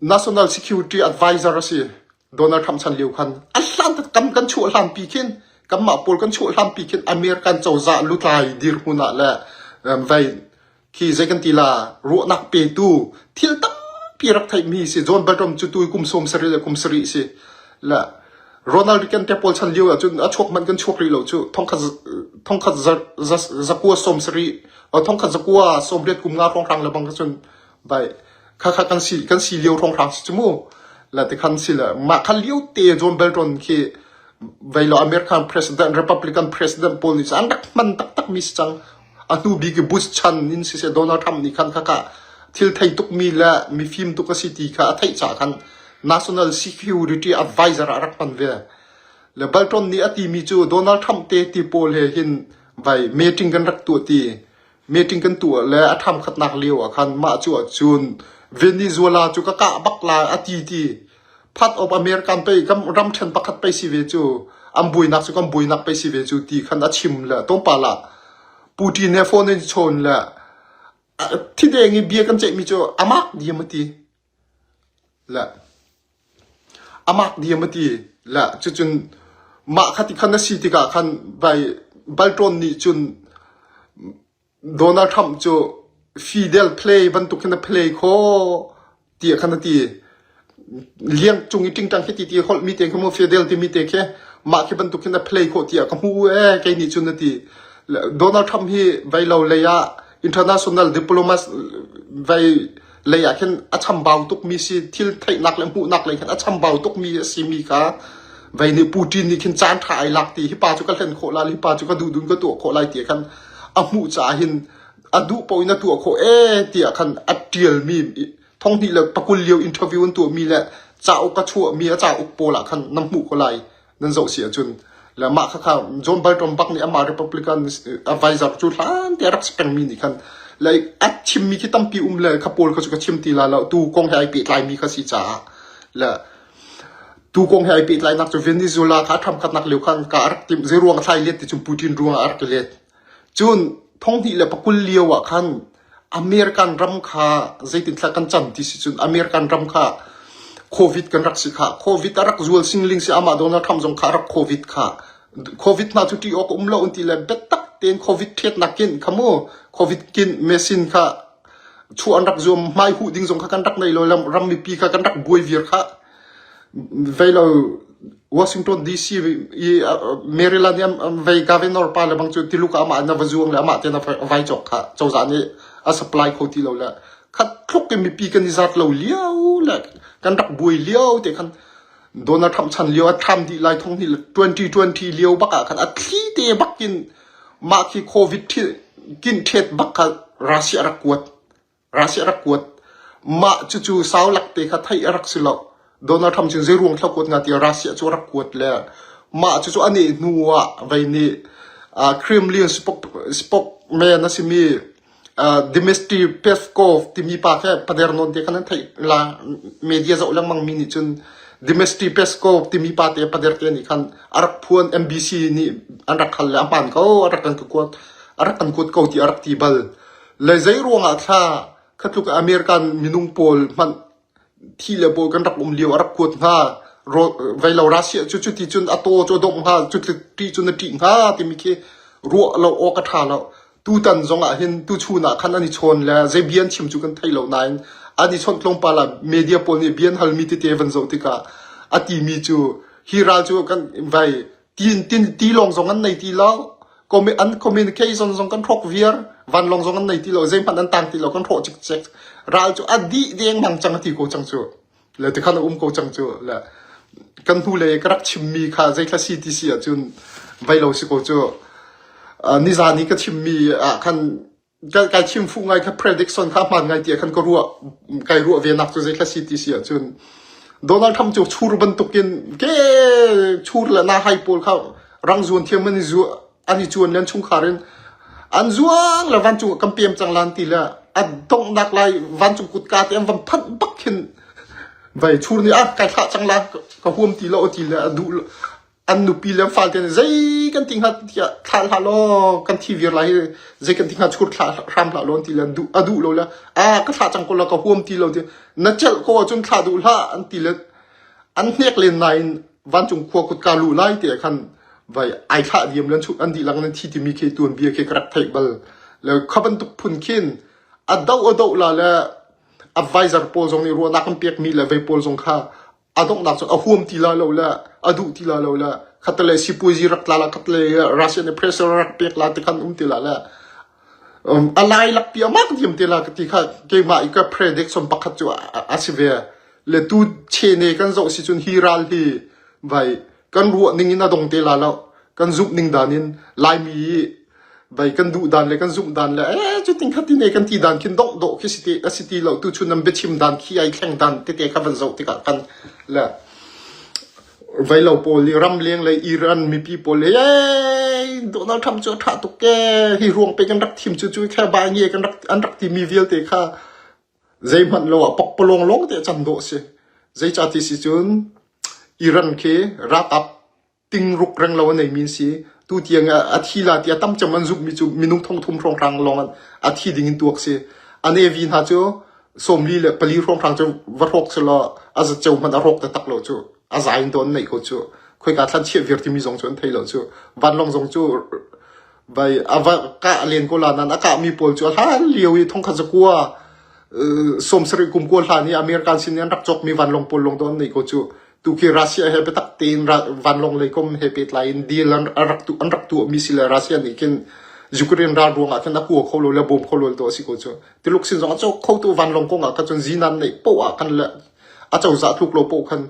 National Security Advisor a si. Donald Trump chan lio khan a hlan kan kan chuah hlanpi khin, kanmah pawl kan chuah hlanpi khin American cozah lutlai dirhmun ah le um, vai khi zei kan ti la, ruahnak petu thil tampi rak theihmi si. John Bolton cu tui kum sawm sarih le kum sarih si. Le Ronald Reagan te pawl chan lio ah cun a chuak hmanh kan chuak rih lo cu, thongkhat za- thongkhat za- za- zakua sawm sarih, uh, thongkhat zakua sawm riat kum nga hrawnghrang le bang ka cun vai kha kha kan si kan si lio hrawnghrang si cu mu. Le ti khan si le mah khan lio te John Bolton khi vai lo American president, Republican president pawl nih an rak hman taktak mi si cang. A hnu bik i Bush chan in siseh, Donald Trump nih khan kha kha thil thei tukmi le mifim tuk a si ti kha a theih caah khan National Security Advisor a rak hman ve. Le Bolton nih a timi cu Donald Trump te ti pawl he hin vai meeting kan rak tuah ti. Meeting kan tuah le a ṭhamkhatnak lio ah khan mah cu ahcun Venezuela cu ka kah bak lai a ti ti. Part of American pei, kan ram ṭhen pakhat pei si ve cu, an buainak cu kan buainak pei si ve cu ti khan a chim le tlawmpal ah Putin he phone in chawn le, a, thi deng i bia kan ceihmi cu a mak diam a ti. Le a mak diam a ti. Le cucun mah kha ti khan a si tikah khan vai Bolton nih cun Donald Trump cu Fidel play bantuk khin a play kho tiah khan a ti. Liang cung i ṭingṭang khi titi holh mi te khi mu, Fidel timi te khi mah khi bantuk khin a play khawh tiah ka hmu e, kei nih cun a ti. Donald Trump hi vai lo lei ah international diplomat vai lei ah khin a chambau tukmi si, thil theihnak le hmuhnak lei khin a chambau tukmi a simi kha vai nih Putin nih khin caan ṭha ai lak ti, hi pa cu ka hlen khawh lai, hi pa cu ka duhdun ka tuah khawh lai tiah khan a hmuh caah hin a duh paoh in a tuah khawh e tiah khan a ṭialmi thonghnih le pakul lio interview an tuahmi le cauk a chuahmi a cauk pawl ah khan nan hmuh khawh lai, nan zoh si ahcun. Le mah kha kha John Bolton bak nih amah Republican advisor cu hlan te a rak si pengmi nih khan le a chimmi khi tampi um le kha pawl kha cu ka chim ti lai lo, tu kong he ai pehtlaimi kha si caah le tu kong he ai pehtlainak cu Venezuela kha a ṭhamkhatnak lio khan ka a rak timh, zei ruang a thlai let ti cun Putin ruang a rak let. Cun thonghnih le pakul lio ah khan American ram kha zeitin thla kan cam ti si cun American ram kha covid kan rak si kha. Covid a rak zual singling si, amah Donald Trump zong kha a rak covid kha. Covid hna cu ṭih awk a um lo an ti le, biatak tein covid ṭhiatnak khin kha mu, covid khin machine kha chuah an rak zuam, hmai huh ding zong kha kan rak nei lo, lam- ram mipi kha kan rak buai viar kha. Vei lo Washington D C i, a, Maryland i, a, vei governor pa le bang cu tiluk ah amah na va zuang le amah te na va- vai cawk kha, cozah nih a supply kho ti lo le khat tluk i mipi kan i zat lo lio le kan rak buai lio te khan Donald Trump chan lio a tham dih lai thonghnih le twenty twenty lio bak ah khan a thli te bak in mah khi covid ṭhi- kin ṭhet bak kha Russia a rak kuat. Russia a rak kuat. Mah cucu sau lak te kha theih a rak si lo. Donald Trump cun zei ruang thla kuat nga tiah Russia cu a rak kuat le mah cucu a neh hnu ah vei nih, ah, Kremlin spok- spokesman a simi, ah, Dmitry Peskov timi pa kha pader nawn te khan an theih la, media zoh lengmang mi nih cun Dmitry Peskov timi pa te pader te nih khan a rak phuan, M B C nih an rak hal le a hmaan ko, a rak kan ka kuat, a rak kan kuat ko ti a rak ti bal. Le zei ruangah thla khatluk American minung pawl hmanh thih le pawl kan rak um lio a rak kuat hnga. Ro- vei lo Russia cu cuti cun a taw cu a dawmh hnga, cuti cun a ṭih hnga timi khi ruah lo awk a ṭha lo. Tutan zong ah hin tuchun ah khan an i chawn le zei bia an chim cu kan thei lo nain an i chawnh tlawmpal ah media pawl nih bia an halmi tete van zoh tikah a timi cu hi ral cu kan vai tin, tin, ti lawng zong an nei ti lo. Commu- an communication zong kan hrawk viar, vanlawng zong an nei ti lo, zeihmanh an tang ti lo, kan hrawh cikcek. Ral cu a dih deng mang cang a ti ko cang cu. Le ti khan a um ko cang cu. Le kan hnu le ka rak chimmi kha zei thla si ti si ahcun vei lo si ko cu. Ah, nizan i ka chimmi ah khan Ka, ka chim fuh ngai kha, prediction kha hmaan ngai tiah khan ka ruah, kai ruah ve nak cu zei thla si ti si ahcun Donald Trump cu chur bantukin ke chur le na hai pawl kha rang zuan thiam an i zuah, an i cuan le an chungkhar in an zuang le vancung kan pem cang lan ti le a donghnak lai vancung kutka te an van phanh bak khin Vai chur ni a kai thlah chang la ka huam ti lo ti le a duh lo. An nupi le fal ten zei kan ting hat tia thlah hlah lo kan thi vir lai zei kan ting hat chur thlah hram hlah lo ti le a duh lo le a ka thlah chang ko la ka huam ti lo ti na chel ko chun thlah duh hlah an ti le an hnek len nain vancung khua kut ka lu lai te khan vai ai thlah diam len chu an di lang nan thi ti mi khe tuan bia khe krak thai bal le khaban tuk phun khin a dau a dau la le advisor pol zong ni ruana kan piak mi le vai pol zong kha a dong nak chu a huam ti la lo le a duh ti la lo le khat le sipui zi rak la la khat le Russian pressure rak piak la te khan um ti la le um, a lai lak pi a mak diam te la ka ti kha keima i ka prediction pakhat chu a si ve le tu che ne kan zo si chun hi ral hi vai kan ruah ning in a dong te la lo kan zup ning dan in lai mi vai kan duh dan le kan zumh dan le eh chu ting khat ti ne kan ti dan khin dong do khi siti a siti lo tu chu nam be chim dan khi ai thleng dan te te ka van zo ti ka kan le vai lo pol li ram leng le Iran mi pi pol le eh Donald Trump chu tha tu ke hi ruang pe kan rak thim chu chu kha ba nge kan rak an rak ti mi vial te kha zei man lo a pak polong long te chan do se zei cha ti si chun Iran khi rak ap ting ruk reng lo a nei min si tu tiang a thi la ti a tam cham an zup mi chu minung thong thum hrawng hrang long a thi ding in tuak si a ne vi hna chu sawmli le pali hrawng hrang chu va hrawk si lo a za cheu hman a hrawk ta tak lo chu a za in dawn nei ko chu khoi ka thlan chiah vir ti mi zong chu an thei lo chu van long zong chu vai a va ka len ko la nan a ka mi pol chu a hlan liau i thong kha za kua sawm sari kum kua hlan i American sin an rak chawk mi van long pol long dawn nei ko chu tu khi Russia he pe tak tein vanlong leikom he pe tlai in deal an rak tu an rak tu mi si le Russia ni kin Ukraine ral ruang ah khan a kua kho lo le bom kho lo to si ko chu ti luk sin zong a chok kho tu vanlong kong ah ka chun zinan nei po ah kan le a chau za tluk lo po khan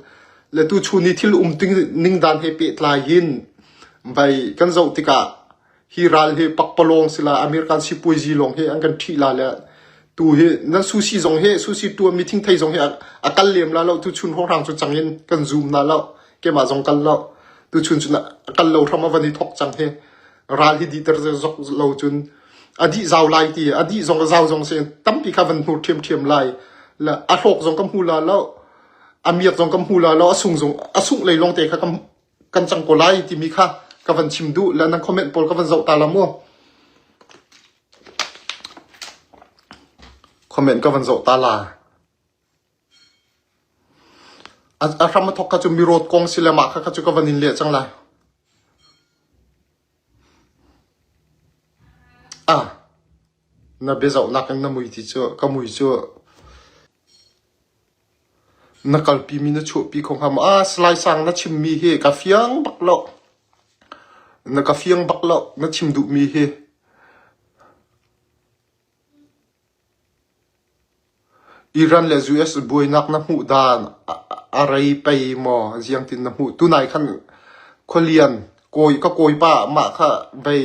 le tu chu ni thil um ting ning dan he pe tlai hin vai kan zo tika hi ral hi pakpalong sila American sipui zi long hi an kan thih la le tu hi nan susi zong hi susi tu mi thing thei zong hi a kal lem la lo tu chun hong rang chu changin kan zum na lo kema zong kal lo tu chun chun a kal lo ram a van hi thok chang hi ral hi di ter zok lo chun a di zau lai ti a di zong zau zong se tampi kha van hnur thiam thiam lai la a hlok zong kam hu la lo a miak zong kam hu la lo a sung zong a sung lei long te kha kam kan chang ko lai ti mi kha ka van chim duh la nan comment pawl ka van zoh ta la maw comment ka van zoh ta la a hram a thok kha chu mi rot kong si le mah kha kha chu ka van in le chang lai a na be zoh nak na mui ti chu ka mui chu na kalpi mi na chuahpi khong ham a slai sang na chim mi hi ka fiang bak lo na ka fiang bak lo na chim duh mi hi Iran le U S buainak na hmuh dan a rei pei maw ziangtin na hmuh tunai khan kholian kawi ka kawipa mah kha vei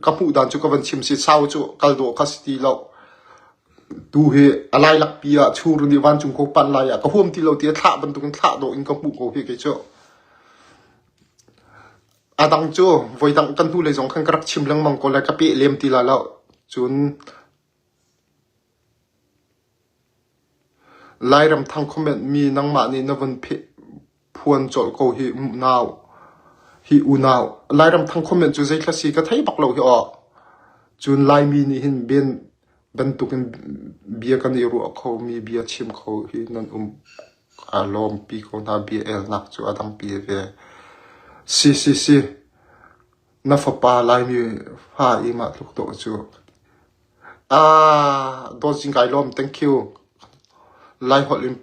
ka hmuh dan chu ka van chim si sau chu kal dawh kha si ti lo tu hi a lai lakpi ah chur ni vancung ko pan lai ah ka huam ti lo ti a thlah bantukin thlah dawh in ka hmuh ko hi kei chu a dang chu voi dang kan hnu lei zong khan ka rak chim lengmang ko lai ka peh lem ti lai lo chun Lairam thang comment mi nangmah nih na vun phe- phuan colh ko hi unau hi unau Lairam thang comment cu zei thla si ka thei bak lo hi aw cun Laimi nih hin ben bantukin bia kan i ruah kho mi bia chim kho hi nan um a lawmpi ko hna bia elnak cu a dangpi ve si si si na fapa Laimi fa i mah tluk dawh cu Ah, Dawt Zingkai lawm, thank you. Lai holh in,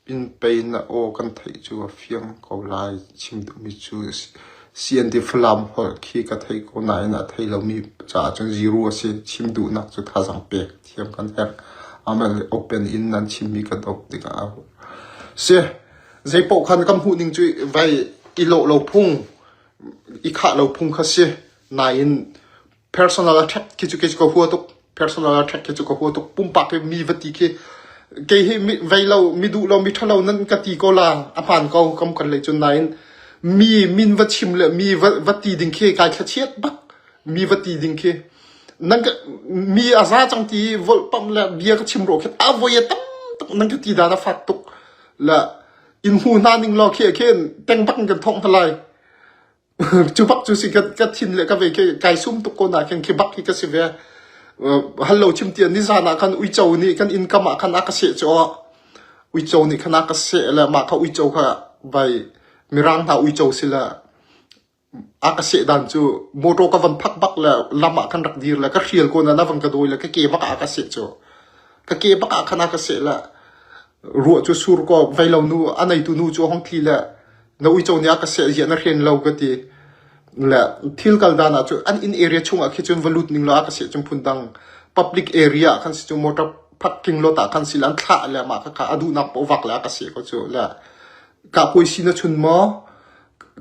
in pei na aw kan theih cu a fiang ko lai chim duhmi cu si- sian ti Falam holh khi ka theih ko nain a thei lomi caah cun zero a si. Chim duhnak cu thazang pek thiam kan herh. Amal open in nan chimmi ka dawt tikah a si. Zeipaoh khan kan hmuh ning cu vai i lawh lo phung, i khah lo phung kha si. Nain personal attack khi cu kei cu ka hua tuk personal attack khi cu ka hua tuk pumpak hi mi va ti khi kei hi mi vei lo mi duh lo mi ṭha lo nan ka ti ko la a hmaan ko kam kan lei cun nain mi min va chim le mi va, va ti ding khi kai thla chiat bak mi va ti ding khi nan ka mi a za cang ti volh pam le bia ka chim rawh khi a voi a tam tuk nan ka ti dan a fak tuk La in hmu hna ning law khi a khin teng bak in kan thawk hna lai. Cu bak cu si ka, ka thin le ka ve khi kai sum tuk ko na khin khi bak hi ka si ve. Hal lo chim tiah nizan ah khan uico nih kan inn kam ah khan a ka seh cu. Uico nih khan a ka seh le mah kha uico kha vai Mirang hna uico si le a ka seh dan cu motor ka van phak bak le lam ah khan rak dir le ka hrial ko na na van ka dawi le ka ke bak ah a ka seh cu. Ka ke bak ah khan a ka seh le ruah cu sur ko vai lo nu a neitu nu cu hong thli le na uico nih a ka seh ziah na hren lo ka ti. Le thil kal dan ah cu an in area chung ah khi cun va lut ning lo a ka seh cun phundang public area ah khan si cu motor parking lot ah khan si le an thlah le mah kha kha a duhnak paoh vak le a ka seh ko cu le ka kuai si na chun maw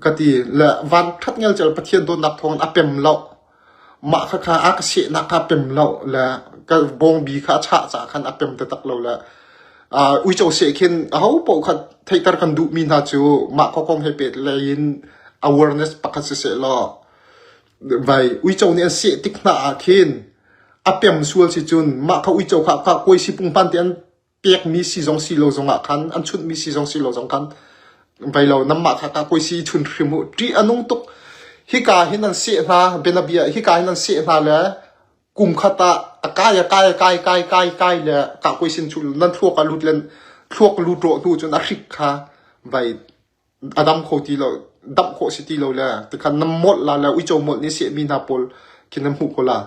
ka ti le van ṭhat ngelcel Pathian dawtnak thawng a pem lo. Mah kha kha a ka sehnak kha pem lo le ka bawngbi kha a chah caah khan a pem taktak lo le uico seh khin aho paoh kha theihter kan duhmi hna cu mah kha kong he pet lei in awareness pakhat siseh law vai uico nih an seh tik hna ah khin a pem sual si cun mah kha uico kha ka kuai si pungpan te an pekmi si zong si lo zongah khan an chunhmi si zong si lo zong khan vai lo nanmah kha ka kuai si chun hrim uh ṭih a nung tuk. Hika hin an seh hna, Benabi ah hika hin an seh hna le kum khat ah a kai, a kai, a kai, kai, kai, kai le ka kuai sin chu nan thluak a lut len thluak lut rawh hnu cun a hrik kha vai a dam kho ti lo, damh khawh si ti lo le tikhan nan molh la le uico molh nih sehmi hna pawl khi nan hmuh ko la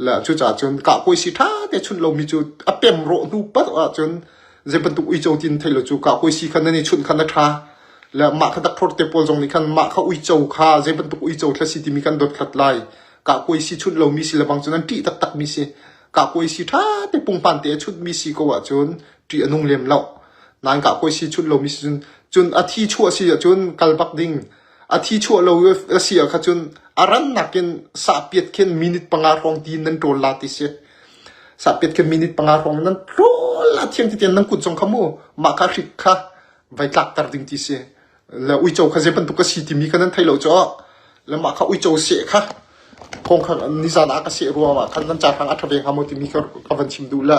le cucaah cun ka kuai si ṭha te chunh lomi cu a pem rawh hnu pat ah cun zei bantuk uico tin theih lo cu ka kuai si khan nan i chunh khan a ṭha le mah kha doctor te pawl zong nih khan mah kha uico kha zei bantuk uico thla si timi kan dot khat lai. Ka kuai si chunh lomi si le bang cun an ṭih taktak mi si. Ka kuai si ṭha te pungpan te a chunhmi si ko ah cun ṭih a nung lem lo. Nain ka kuai si chunh lomi si cun, cun a thi chuah si ah cun kal bak ding. A thi chuah lo a si ah kha cun a ran nakin sahpiat khin minit panga hrawng ti nan ṭawl la ti si. Sahpiat khin minit panga hrawng nan ṭawl la thiang titian nan kut zong kha mu. Mah kha hrik kha vai tlakter ding ti si. Le uico kha zei bantuk ka si timi kha nan thei lo cu. Le mah kha uico seh kha. Kong kha nizan a ka seh ruang ah khan nan ca hrang a ṭha ve hnga maw timi kha ka van chim duh le.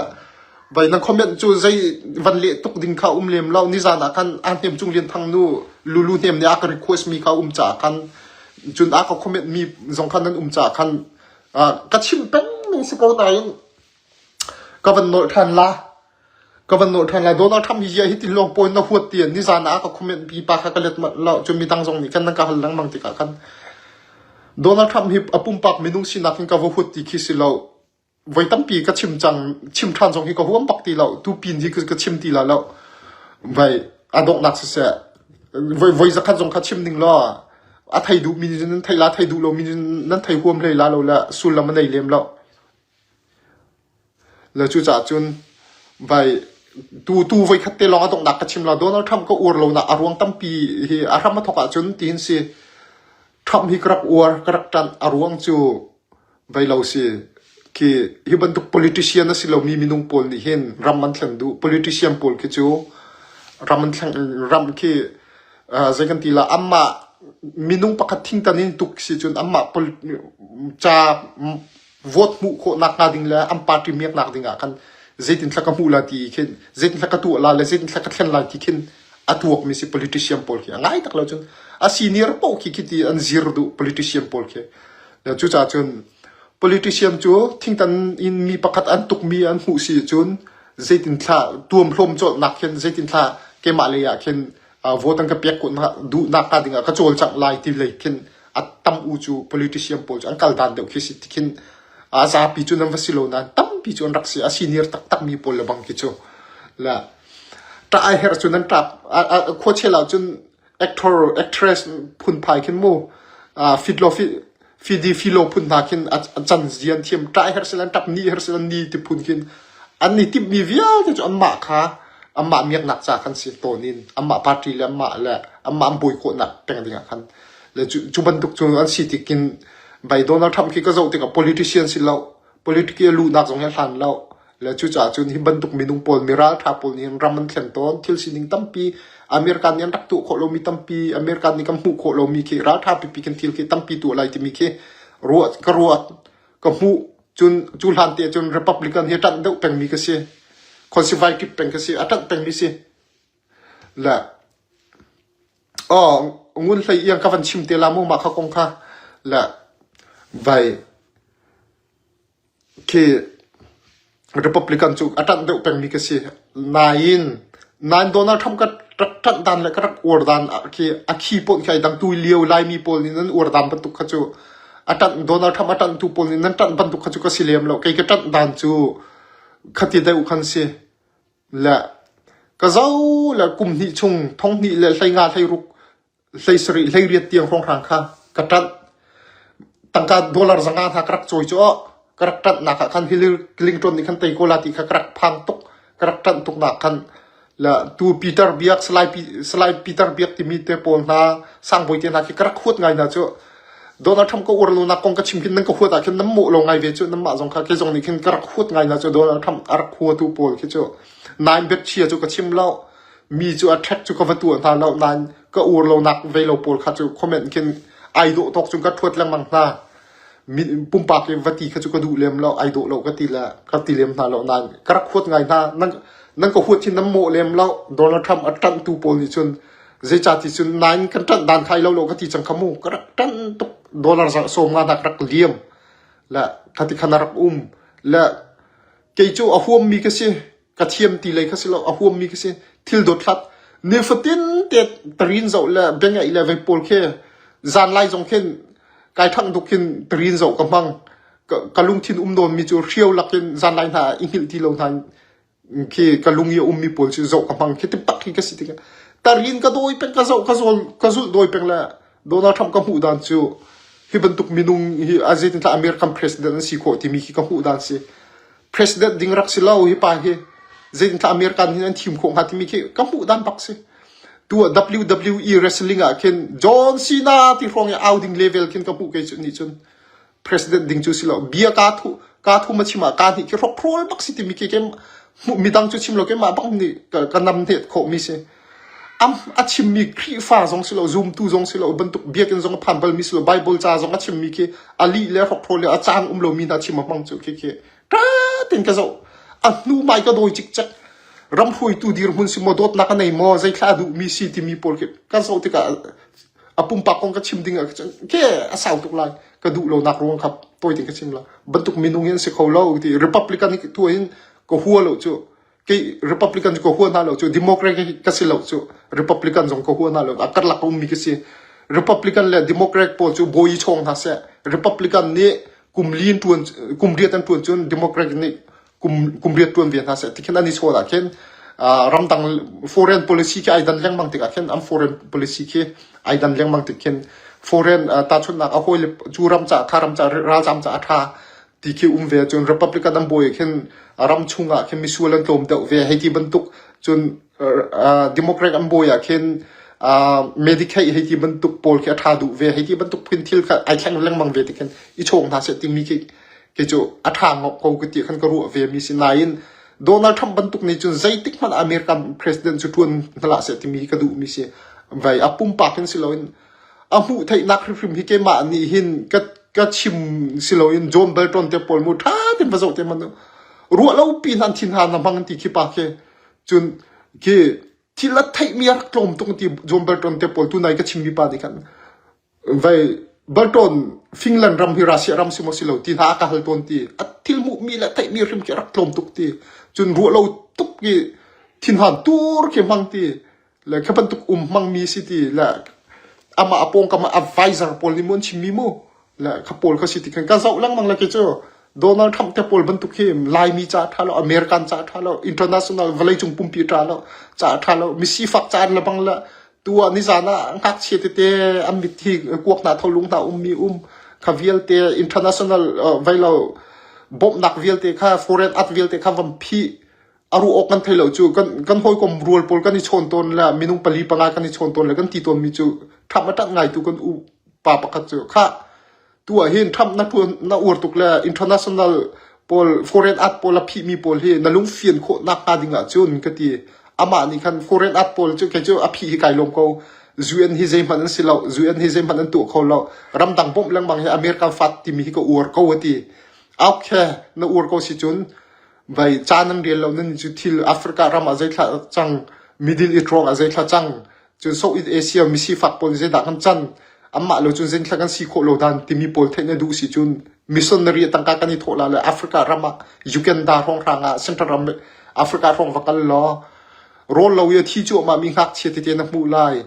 Vai nan comment cu zei van leh tuk ding kha um lem lo. Nizan ah khan a hnem cung Lian Thang nu Lulu hnem nih a ka request mi kha um caah khan cun a ka comment mi zong khan nan um caah khan ka chim peng mi si ko nain ka van nolh ṭhan la. Ka van nolh ṭhan lai. Donald Trump hi ziah hi ti lawng pawi na huat tian nizan ah ka comment pi pa kha ka let manh lo. Cun midang zong nih kan nan ka hal lengmang tikah khan Donald Trump hi a pumpak minung sinak in ka va huat ti khi si lo. Voi tampi ka chim cang, chim ṭhan zong hi ka huam bak ti lo. Tu pin hi ka chim ti la lo. Vai a donghnak siseh. Voi, voi zakhat zong kha chim ning law. A thei duh mi nan thei la, thei duh lo mi nan thei huam hlei la lo le sullam a nei lem lo. Le cucaah cun vai tu, tu voikhat te lawng a donghnak ka chim lo. Donald Trump ka uar lonak a ruang tampi hi a hram a thawk ahcun tihin si. Trump hi ka rak uar, ka rak ṭanh a ruang cu vai lo si. Khi hi bantuk politician a si lomi minung pawl nih hin ram an thlen duh. Politician pawl khi cu ram an thlen, ram khi zei kan ti la, amah minung pakhat thingtan in tuk si cun amah ca vote hmuh khawhnak hnga ding le an party miaknak ding ah khan zeitin thla ka hmuh lai ti khin, zeitin thla ka tuah lai le zeitin thla ka thlen lai ti khin a tuakmi si politician pawl khi a ngai tak lo cun a senior paoh khi khiti an zir duh politician pawl khi. Cucaah cun politician cu thingtan in mi pakhat an tukmi an hmuh si cun zeitin thla tuam hlawm colhnak khin zeitin thla keimah lei ah khin vote an ka pek ko duhnak hnga ding ah ka cawlcangh lai ti lei khin a tam u cu politician pawl cu an kal dan deuh khi si ti khin a zapi cu nan va si lo nain tampi cu an rak si a senior taktak mi pawl le bang khi cu. Le ṭah a herh cu nan ṭap a khua che lo cun actor, actress phun phai khin mu, fidlo, fidi filo phun hna khin a can zian thiam ṭah a herh si lan ṭap ni herh si lan ni ti phun khin an i timhmi vialte cu anmah kha anmah miaknak ca khan si tawn in anmah party le anmah le anmah an bawi khawhnak peng dingah khan le cu bantuk cu an si tikin bai Donald Trump khi ka zoh tikah politician si lo, politiki a luhnak zong he hlan lo. Le cucaah cun hi bantuk minung pawl, mi ralṭha pawl nih hin ram an thlen tawn, thil sining tampi, America nih an rak tuah khawh lomi tampi, America nih kan hmuh khawh lomi khi ralṭha pipi khin thil khi tampi tuah lai timi khi ruat, ka ruat, ka hmuh. Cun cu hlan te cun Republican hi a ṭanh deuh pengmi ka si, Conservative peng ka si, a ṭanh pengmi si. la, aw, ngun hlei iang ka van chim te la mu ma kha kong kha, la, vai, khi Republican cu a ṭanh deuh pengmi ka si. Nain, nain Donald Trump ka rak ṭanh dan le ka rak uar dan a khi, a khi pon khi ai dang tui lio Laimi pawl nih nan uar dan bantuk kha cu a ṭanh, Donald Trump a ṭanhtu pawl nih nan ṭanh bantuk kha cu ka si lem lo. Kei ka ṭanh dan cu khati deuh khan si. Le ka zoh le kum hnih chung, thong hnih le hlei nga, hlei ruk, hlei sarih, hlei riat tiang hrawnghrang kha ka ṭanh. Tangka dollar zanga hna ka rak cawi cu, ka rak ṭanhnak ah khan Hillary Clinton nih khan tei ko la ti kha ka rak phang tuk, ka rak ṭanh tuknak khan, le tu Peter Biak, Salai Pi-, Salai Peter Biak timi te pawl hna, Sangbawi te hna khi ka rak huat ngai hna cu. Donald Trump ka uar lonak kong ka chim khin nan ka huat ah khin nan mawh lo ngai ve cu, nanmah zong kha kei zong nih khin ka rak huat ngai hna cu, Donald Trump a rak huatu pawl khi cu. Nain bet chia cu ka chim lo, mi cu a ṭhek cu ka va tuah hna lo, nain ka uar lonak vei lo pawl kha cu comment khin ai dawh tawk cun ka ṭhuat lengmang hna. Mi pumpak i va ti kha cu ka duh lem lo, ai dawh lo ka ti le, ka ti lem hna lo, nain ka rak huat ngai hna. Nan, nan ka huat hi nan mawh lem lo, Donald Trump a ṭanhtu pawl nih cun, zeicahti cun nain kan ṭanh dan kha ai lo lo ka ti cang kha mu, ka rak ṭanh tuk, dollar za sawm nga hna ka rak liam, le khati khan a rak um, le kei cu a huammi ka si, ka thiam ti lei kha si lo, a huammi ka si, thil dot hlat. Nifatin te tarin zoh le bengaih le vei pawl khi zanlai zong khin kai thang duk khin tarin zoh ka hmang. Ka, ka lungthin um nawn mi cu hriau lak in zanlai hna i hngilh ti lo hna khi ka lung i a ummi pawl cu zoh ka hmang khi, timpak khi ka si tikah tarin ka dawi peng, ka zoh, ka zol, ka zulh dawi peng le Donald Trump ka hmuh dan cu hi bantuk minung hi a zeitindah American president an si khawh timi khi ka hmuh dan si. President ding rak si lo hi pa hi, zeitindah American hin an thim khawh hnga timi khi ka hmuh dan bak si. Tu W W E wrestling ah khin John Cena ti hrawng i au ding level khin ka hmuh kei cu nih cun. President ding cu si lo. Bia ka thu, ka thu ma chim ah ka hnih khi hrawk hrawl bak si timi khi keimah midang cu chim lo, keimah bang nih ka, ka nam hnet khawh mi si. Am a chimmi Khrihfa zong si lo, zumtu zong si lo, bantuk biakinn zong a phan bal mi si lo, Bible ca zong a chimmi khi a lih le hrawk hrawl le a cang um lo mi hna chim a hmang cu khi khi ṭha tein ka zoh. A hnu mai ka dawi cikcek. Ram hruaitu dirhmun si maw, dawtnak a nei maw, zeithla a duh mi si timi pawl khi ka zoh tikah a pumpak kong ka chim ding ah ka cun, ke a sau tuk lai. Ka duh lonak ruang kha tawi ding ka chim lai. Bantuk minung hi an si kho lo ti. Republican hi tuah in ka hua lo cu. Kei Republican cu ka hua hna lo cu. Democrat ka si lo cu. Republican zong ka hua hna lo. A karlak a ummi ka si. Republican le Democrat pawl cu bawi i chawng hna seh. Republican nih kum li an ṭuan, kum riat an ṭuan cun Democrat nih kum, kum riat ṭuan ve hna seh. Tikhin an i chawl ah khin, aa, ramdang foreign policy khi ai dan lengmang tikah khin, an foreign policy khi ai dan lengmang tik khin, foreign, aa, tahchunhnak a hawi le cu ram ca, kha ram ca, ralcam ca a ṭha ti khi um ve. Cun Republican an bawi khin, aa, ram chungah khin misual an tlawm deuh ve, hei ti bantuk. Cun, aa, Democrat an bawi ah khin, aa, Medicaid hei ti bantuk pawl khi a ṭha duh ve, hei ti bantuk khin thil kha ai thleng lengmang ve tikhin i chawng hna seh timi khi kei cu a ṭha ngawh ko ka ti khan ka ruah ve mi si. Nain Donald Trump bantuk nih cun zeitik hmanh American president cu ṭuan hna hlah seh timi ka duh mi si. Vai a pumpak in si loin a hmuh theihnak hrimhrim hi keimah nih hin ka, ka chim si loin John Bolton te pawl mu ṭha tein va zoh te hmanh. Ruah lo pi hna an thin hna hmang an ti khi pa khi cun khi thil a theihmi a rak tlawm tuk ti John Bolton te pawl tunai ka chimmi pa nih khan vai Bolton Finland ram hi Russia ram si maw si lo ti hna a ka hal tawn ti. A thil hmuhmi le theihmi hrim khi a rak tlawm tuk ti. Cun ruah lo tuk i thinhan tur khi hmang ti. Le kha bantuk um hmangmi si ti le amah a pawngkam ah advisor pawl nih mu an chimmi mu. Le kha pawl kha si ti khan ka zoh lengmang le kei cu Donald Trump te pawl bantuk hi Laimi ca ṭha lo, American ca ṭha lo, international vawleicung pumpi ṭha lo, ca ṭha lo, misifak ca an la bang le tuah nizan ah ngakchia tete an mit hi kuak hna, tholung hna ummi um kha vialte, international, uh, vai lo bawmhnak vialte kha, foreign at vialte kha van phih a ruah awk kan thei lo cu, kan, kan hawikom rual pawl kan i chawn tawn le minung pali panga kan i chawn tawn le kan ti tawnmi cu Trump a ṭanh ngaitu kan upa pakhat cu kha tuah hin Trump na ṭuan, na uar tuk le international pawl, foreign at pawl a phihmi pawl hi na lungfian khawh nakhnga dingah cun ka ti. Amah nih khan foreign at pawl cu kei cu a phih hi kai lawm ko. U N hi zeihmanh an si lo, U N hi zeihmanh an tuah kho lo. Ramdang bawmh lengmang hi American fat timi hi ka uar ko a ti. Okay, na uar ko si cun vai ca nan rial lo, nan cu thil Africa ram ah zeithlah cang Middle East ruang a zei thla cang. Cun South East Asia misi fak pawl zei dah kan can. Amah lo cun zei thla kan si khawh lo dan timi pawl theih na duh si cun missionary a tangka kan i thawh la le Africa ram ah, Uganda hrawng hrang ah, Central ram Africa hrawng va kal law. Rawl lo i a thi cuahmah mi ngakchia tete na hmuh lai.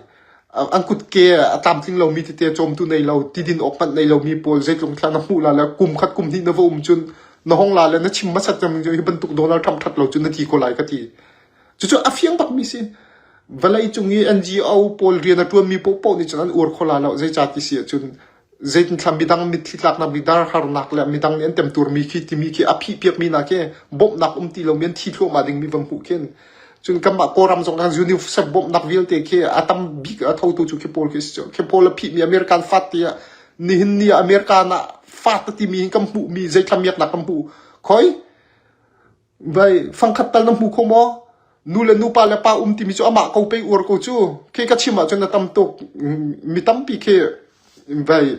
An kutke a tlamtling lomi tete cawmtu nei lo, tidin awk hmanh nei lomi pawl zeitlung thla na hmuh la le kum khat kum hnih na va um cun na hong la le na chim hmasat cang hi bantuk Donald Trump ṭhat lo cun na ti ko lai ka ti. Cucu a fiang bakmi si. Vawleicung i N G O pawl rian a ṭuanmi pohpoh nih cun an uar kho lai lo, zeicah ti si ahcun zeitin thla midang mitthli tlaknak, midang harnak le midang nih an temturmi khi timi khi a phihpiakmi nak he bawmhnak um ti lomi an thi thluahmah dingmi van hmuh khin. Cun kanmah Kawlram zong kan UNICEF bawmhnak vialte khi a tam bik a thotu cu khi pawl khi si cu. Khi pawl a phihmi American fat tiah nihin ni American ah fat a timi hin kan hmuhmi zeithlamiaknak kan hmuh. Khoi, vai, fangkhat tal na hmu kho maw? Nu le nu pa le pa um timi cu amah ko pei uar ko cu. Khi ka chim ahcun a tam tuk, mm, mi tampi khi, vai,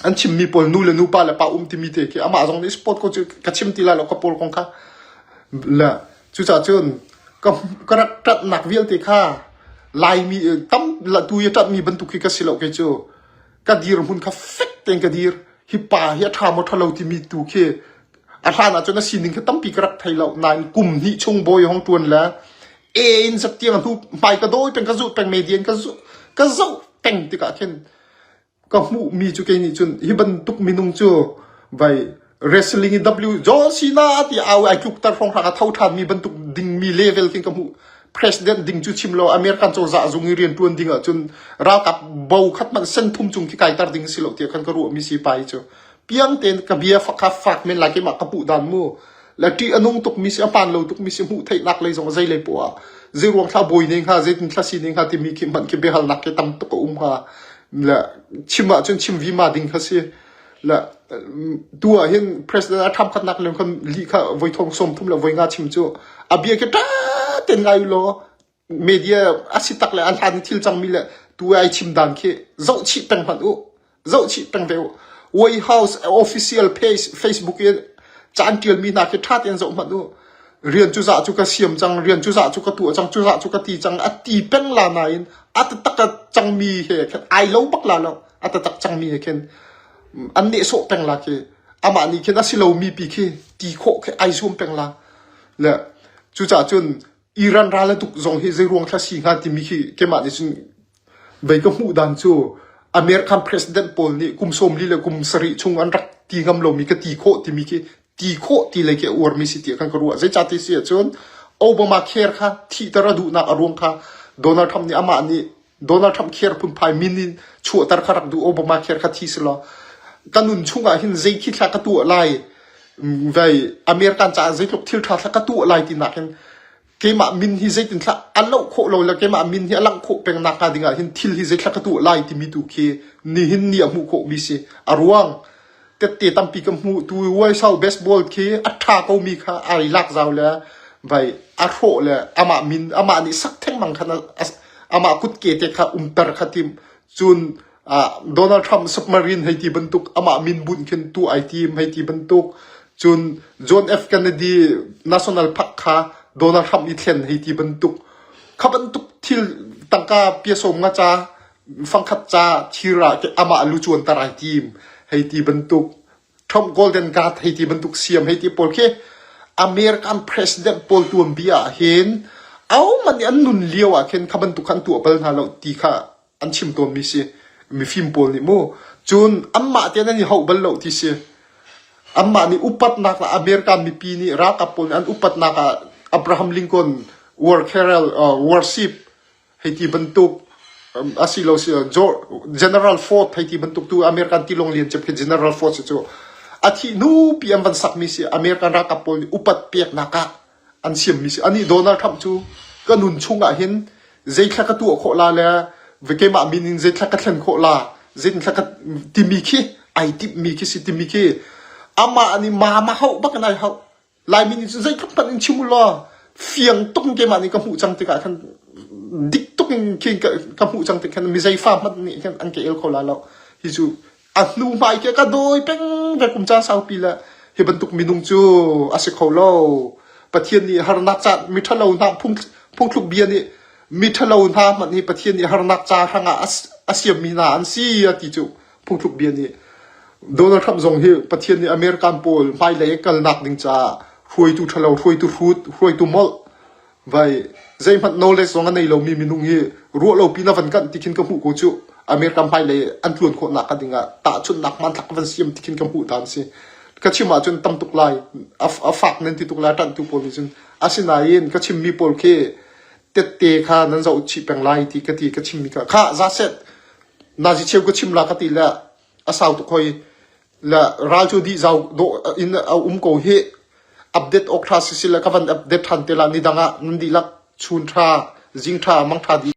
an chimmi pawl nu le nu pa le pa um timi te khi amah zong na i support ko cu ka chim ti lai lo ka pawl kong kha. Le, cucaah cun ka, ka rak ṭatnak vialte kha Laimi, eh, tam la tu i a ṭatmi bantuk khi ka si lo kei cu. Ka dir hmun kha fek tein ka dir. Hi pa hi a ṭha maw ṭha lo timi tu khi a hlan ahcun a sining kha tampi ka rak thei lo. Nain kum hnih chung bawi hong ṭuan le e in zat tiang a hnu hmai ka dawi peng, ka zuh peng, media in ka zuh, ka zoh peng tikah khin ka hmuhmi cu kei nih cun hi bantuk minung cu vai wrestling in W John Cena ti au ai tlukter hrawnghrang a tho ṭhanmi bantuk dingmi level khin ka hmuh. President ding cu chim lo, American cozah zung i rianṭuan ding ahcun ralkap bo khat hmanh sen thum cung khi kaiter ding si lo tiah khan ka ruahmi si pa hi cu. Piang tein ka bia fak kha fak men lai keimah ka hmuh dan mu. Le ṭih a nung tukmi si, a hmaan lo tukmi si, hmuh theihnak lei zong a zei lei poah ah zeiruang thla bawi nei hnga, zeitin thla si nei hnga timi khi hmanh khi biahalnak khi tam tuk a um hnga. Le chim ahcun chim vima ding kha si. Le, um, tu ah hin President a ṭhamkhatnak leng khan lih kha voi thawng sawm thum le voi nga chim cu a bia khi ṭa tein ngai u law. Media a si tak le a hlan i thil cangmi le tu ai chim dan khi zohchih peng hmanh uh. Zohchih peng ve uh. White House official page, Facebook i caan ṭialmi hna khi ṭha tein zoh hmanh uh. Rian cuzah cu ka siam cang, rian cuzah cu ka tuah cang, cuzah cu ka ti cang, a ti peng la nain a taktak a cangmi he khin ai lo bak la lo, a taktak cangmi he khin an nehsawh peng la khi amah nih khin a si lomi pi khi ti khawh khi ai zuam peng la. Le cucaah cun Iran ral a tuk zong hi zeiruang thla si hnga timi khi keimah nih cun vei ka hmuh dan cu American president pawl nih kum sawmli le kum sarih chung an rak ti ngam lomi ka ti khawh timi khi ti khawh ti lei khi a uarmi si tiah khan ka ruah. Zeicah ti si ahcun Obama care kha thihter a duhnak a ruang kha Donald Trump nih amah nih Donald Trump care phunphai min in chuahter kha rak duh, Obama care kha thi si law. Ka nun chungah hin zei khi thla ka tuah lai, vai, American caah zeitluk thil ṭha thla ka tuah lai tinak hin keimah min hi zeitin thla a loh khawh lo le keimah min hi a langh khawh pengnak hnga dingah hin thil hi zei thla ka tuah lai timi tu khi nihin ni a hmuh khawhmi si. A ruang tette tampi ka hmuh. Tu White House baseball khi a ṭha komi kha ai lak zau le vai a hrawh le amah min, amah nih sak thengmang khan a, a, amah kutke te kha umter kha tim. Cun, ah, Donald Trump submarine hei ti bantuk amah min bunh khin tu ai tim hei ti bantuk. Cun John F Kennedy National Park kha Donald Trump i thlen hei ti bantuk. Kha bantuk thil tangka pia sawm nga ca, fangkhat ca thir ah amah lu cuanter ai tim hei ti bantuk. Trump Golden Guard hei ti bantuk siam hei ti pawl khi American president pawl tuanbia ah hin aho man nih an nun lio ah khin kha bantuk khan tuah bal hna lo ti kha an chim tawnmi si, mifim pawl nih mu. Cun anmah te nan i hauh bal lo ti si. Anmah nih upatnak ah American mipi nih ralkap pawl nih an upatnak ah Abraham Lincoln War Carol, uh, Warship hei ti bantuk, um, a si lo si, uh, Jo-, General Ford hei ti bantuk tu American tilawng lian cep khi General Ford si cu a thih hnu pi an van sakmi si, American ralkap pawl nih upat peknak ah an siammi si. Anih Donald Trump cu ka nun chungah hin zei thla ka tuah khawh la le, ve keimah min in zei thla ka thlen khawh la, zei thla ka timi khi, ai tipmi khi si timi khi, amah nih mama hauh bak in ai hauh. Lai min in zei tluk hmanh in chim u law, fiang tuk in keimah nih ka hmuh cang tikah khan, dik tuk in khi ka, ka hmuh cang tik khan, mi zei fa hmanh nih khan an ke el kho la lo. Hi cu, a hnu hmai khi ka dawi peng ve kum caan saupi le hi bantuk minung cu a si kho lo. Pathian nih harnak caan mi ṭhalo hna phung, phungthluk bia nih Mi ṭhalo hna hmanh hi Pathian nih harnak ca hrangah a s- a siammi hna an si a ti cu phungthluk bia nih Donald Trump zong hi Pathian nih American pawl hmailei a kalnak ding caah hruaitu ṭhalo, hruaitu hrut, hruaitu molh, vai, zeihmanh knowledge zong a nei lomi minung hi ruah lopi na van kanh ti khin ka hmuh ko cu American hmailei an tluan khawhnak a dingah tahchunhnak hmanthlak ka van siam ti khin ka hmuh dan si. Ka chim ahcun tam tuk lai, a, a fak nan ti tuk lai, a ṭanhtu pawl nih cun. Asinain ka chimmi pawl khi tette kha nan zoh chih peng lai ti ka ti, ka chimmi kha. Kha zaset nazi cheu ka chim la ka ti le a sau tuk hoi le ral cu dih zau dawh in a um ko hi. Update awk ṭha sisi le ka van update ṭhan te la nidang ah nan dihlak chun ṭha, zing ṭha, mang ṭha dih.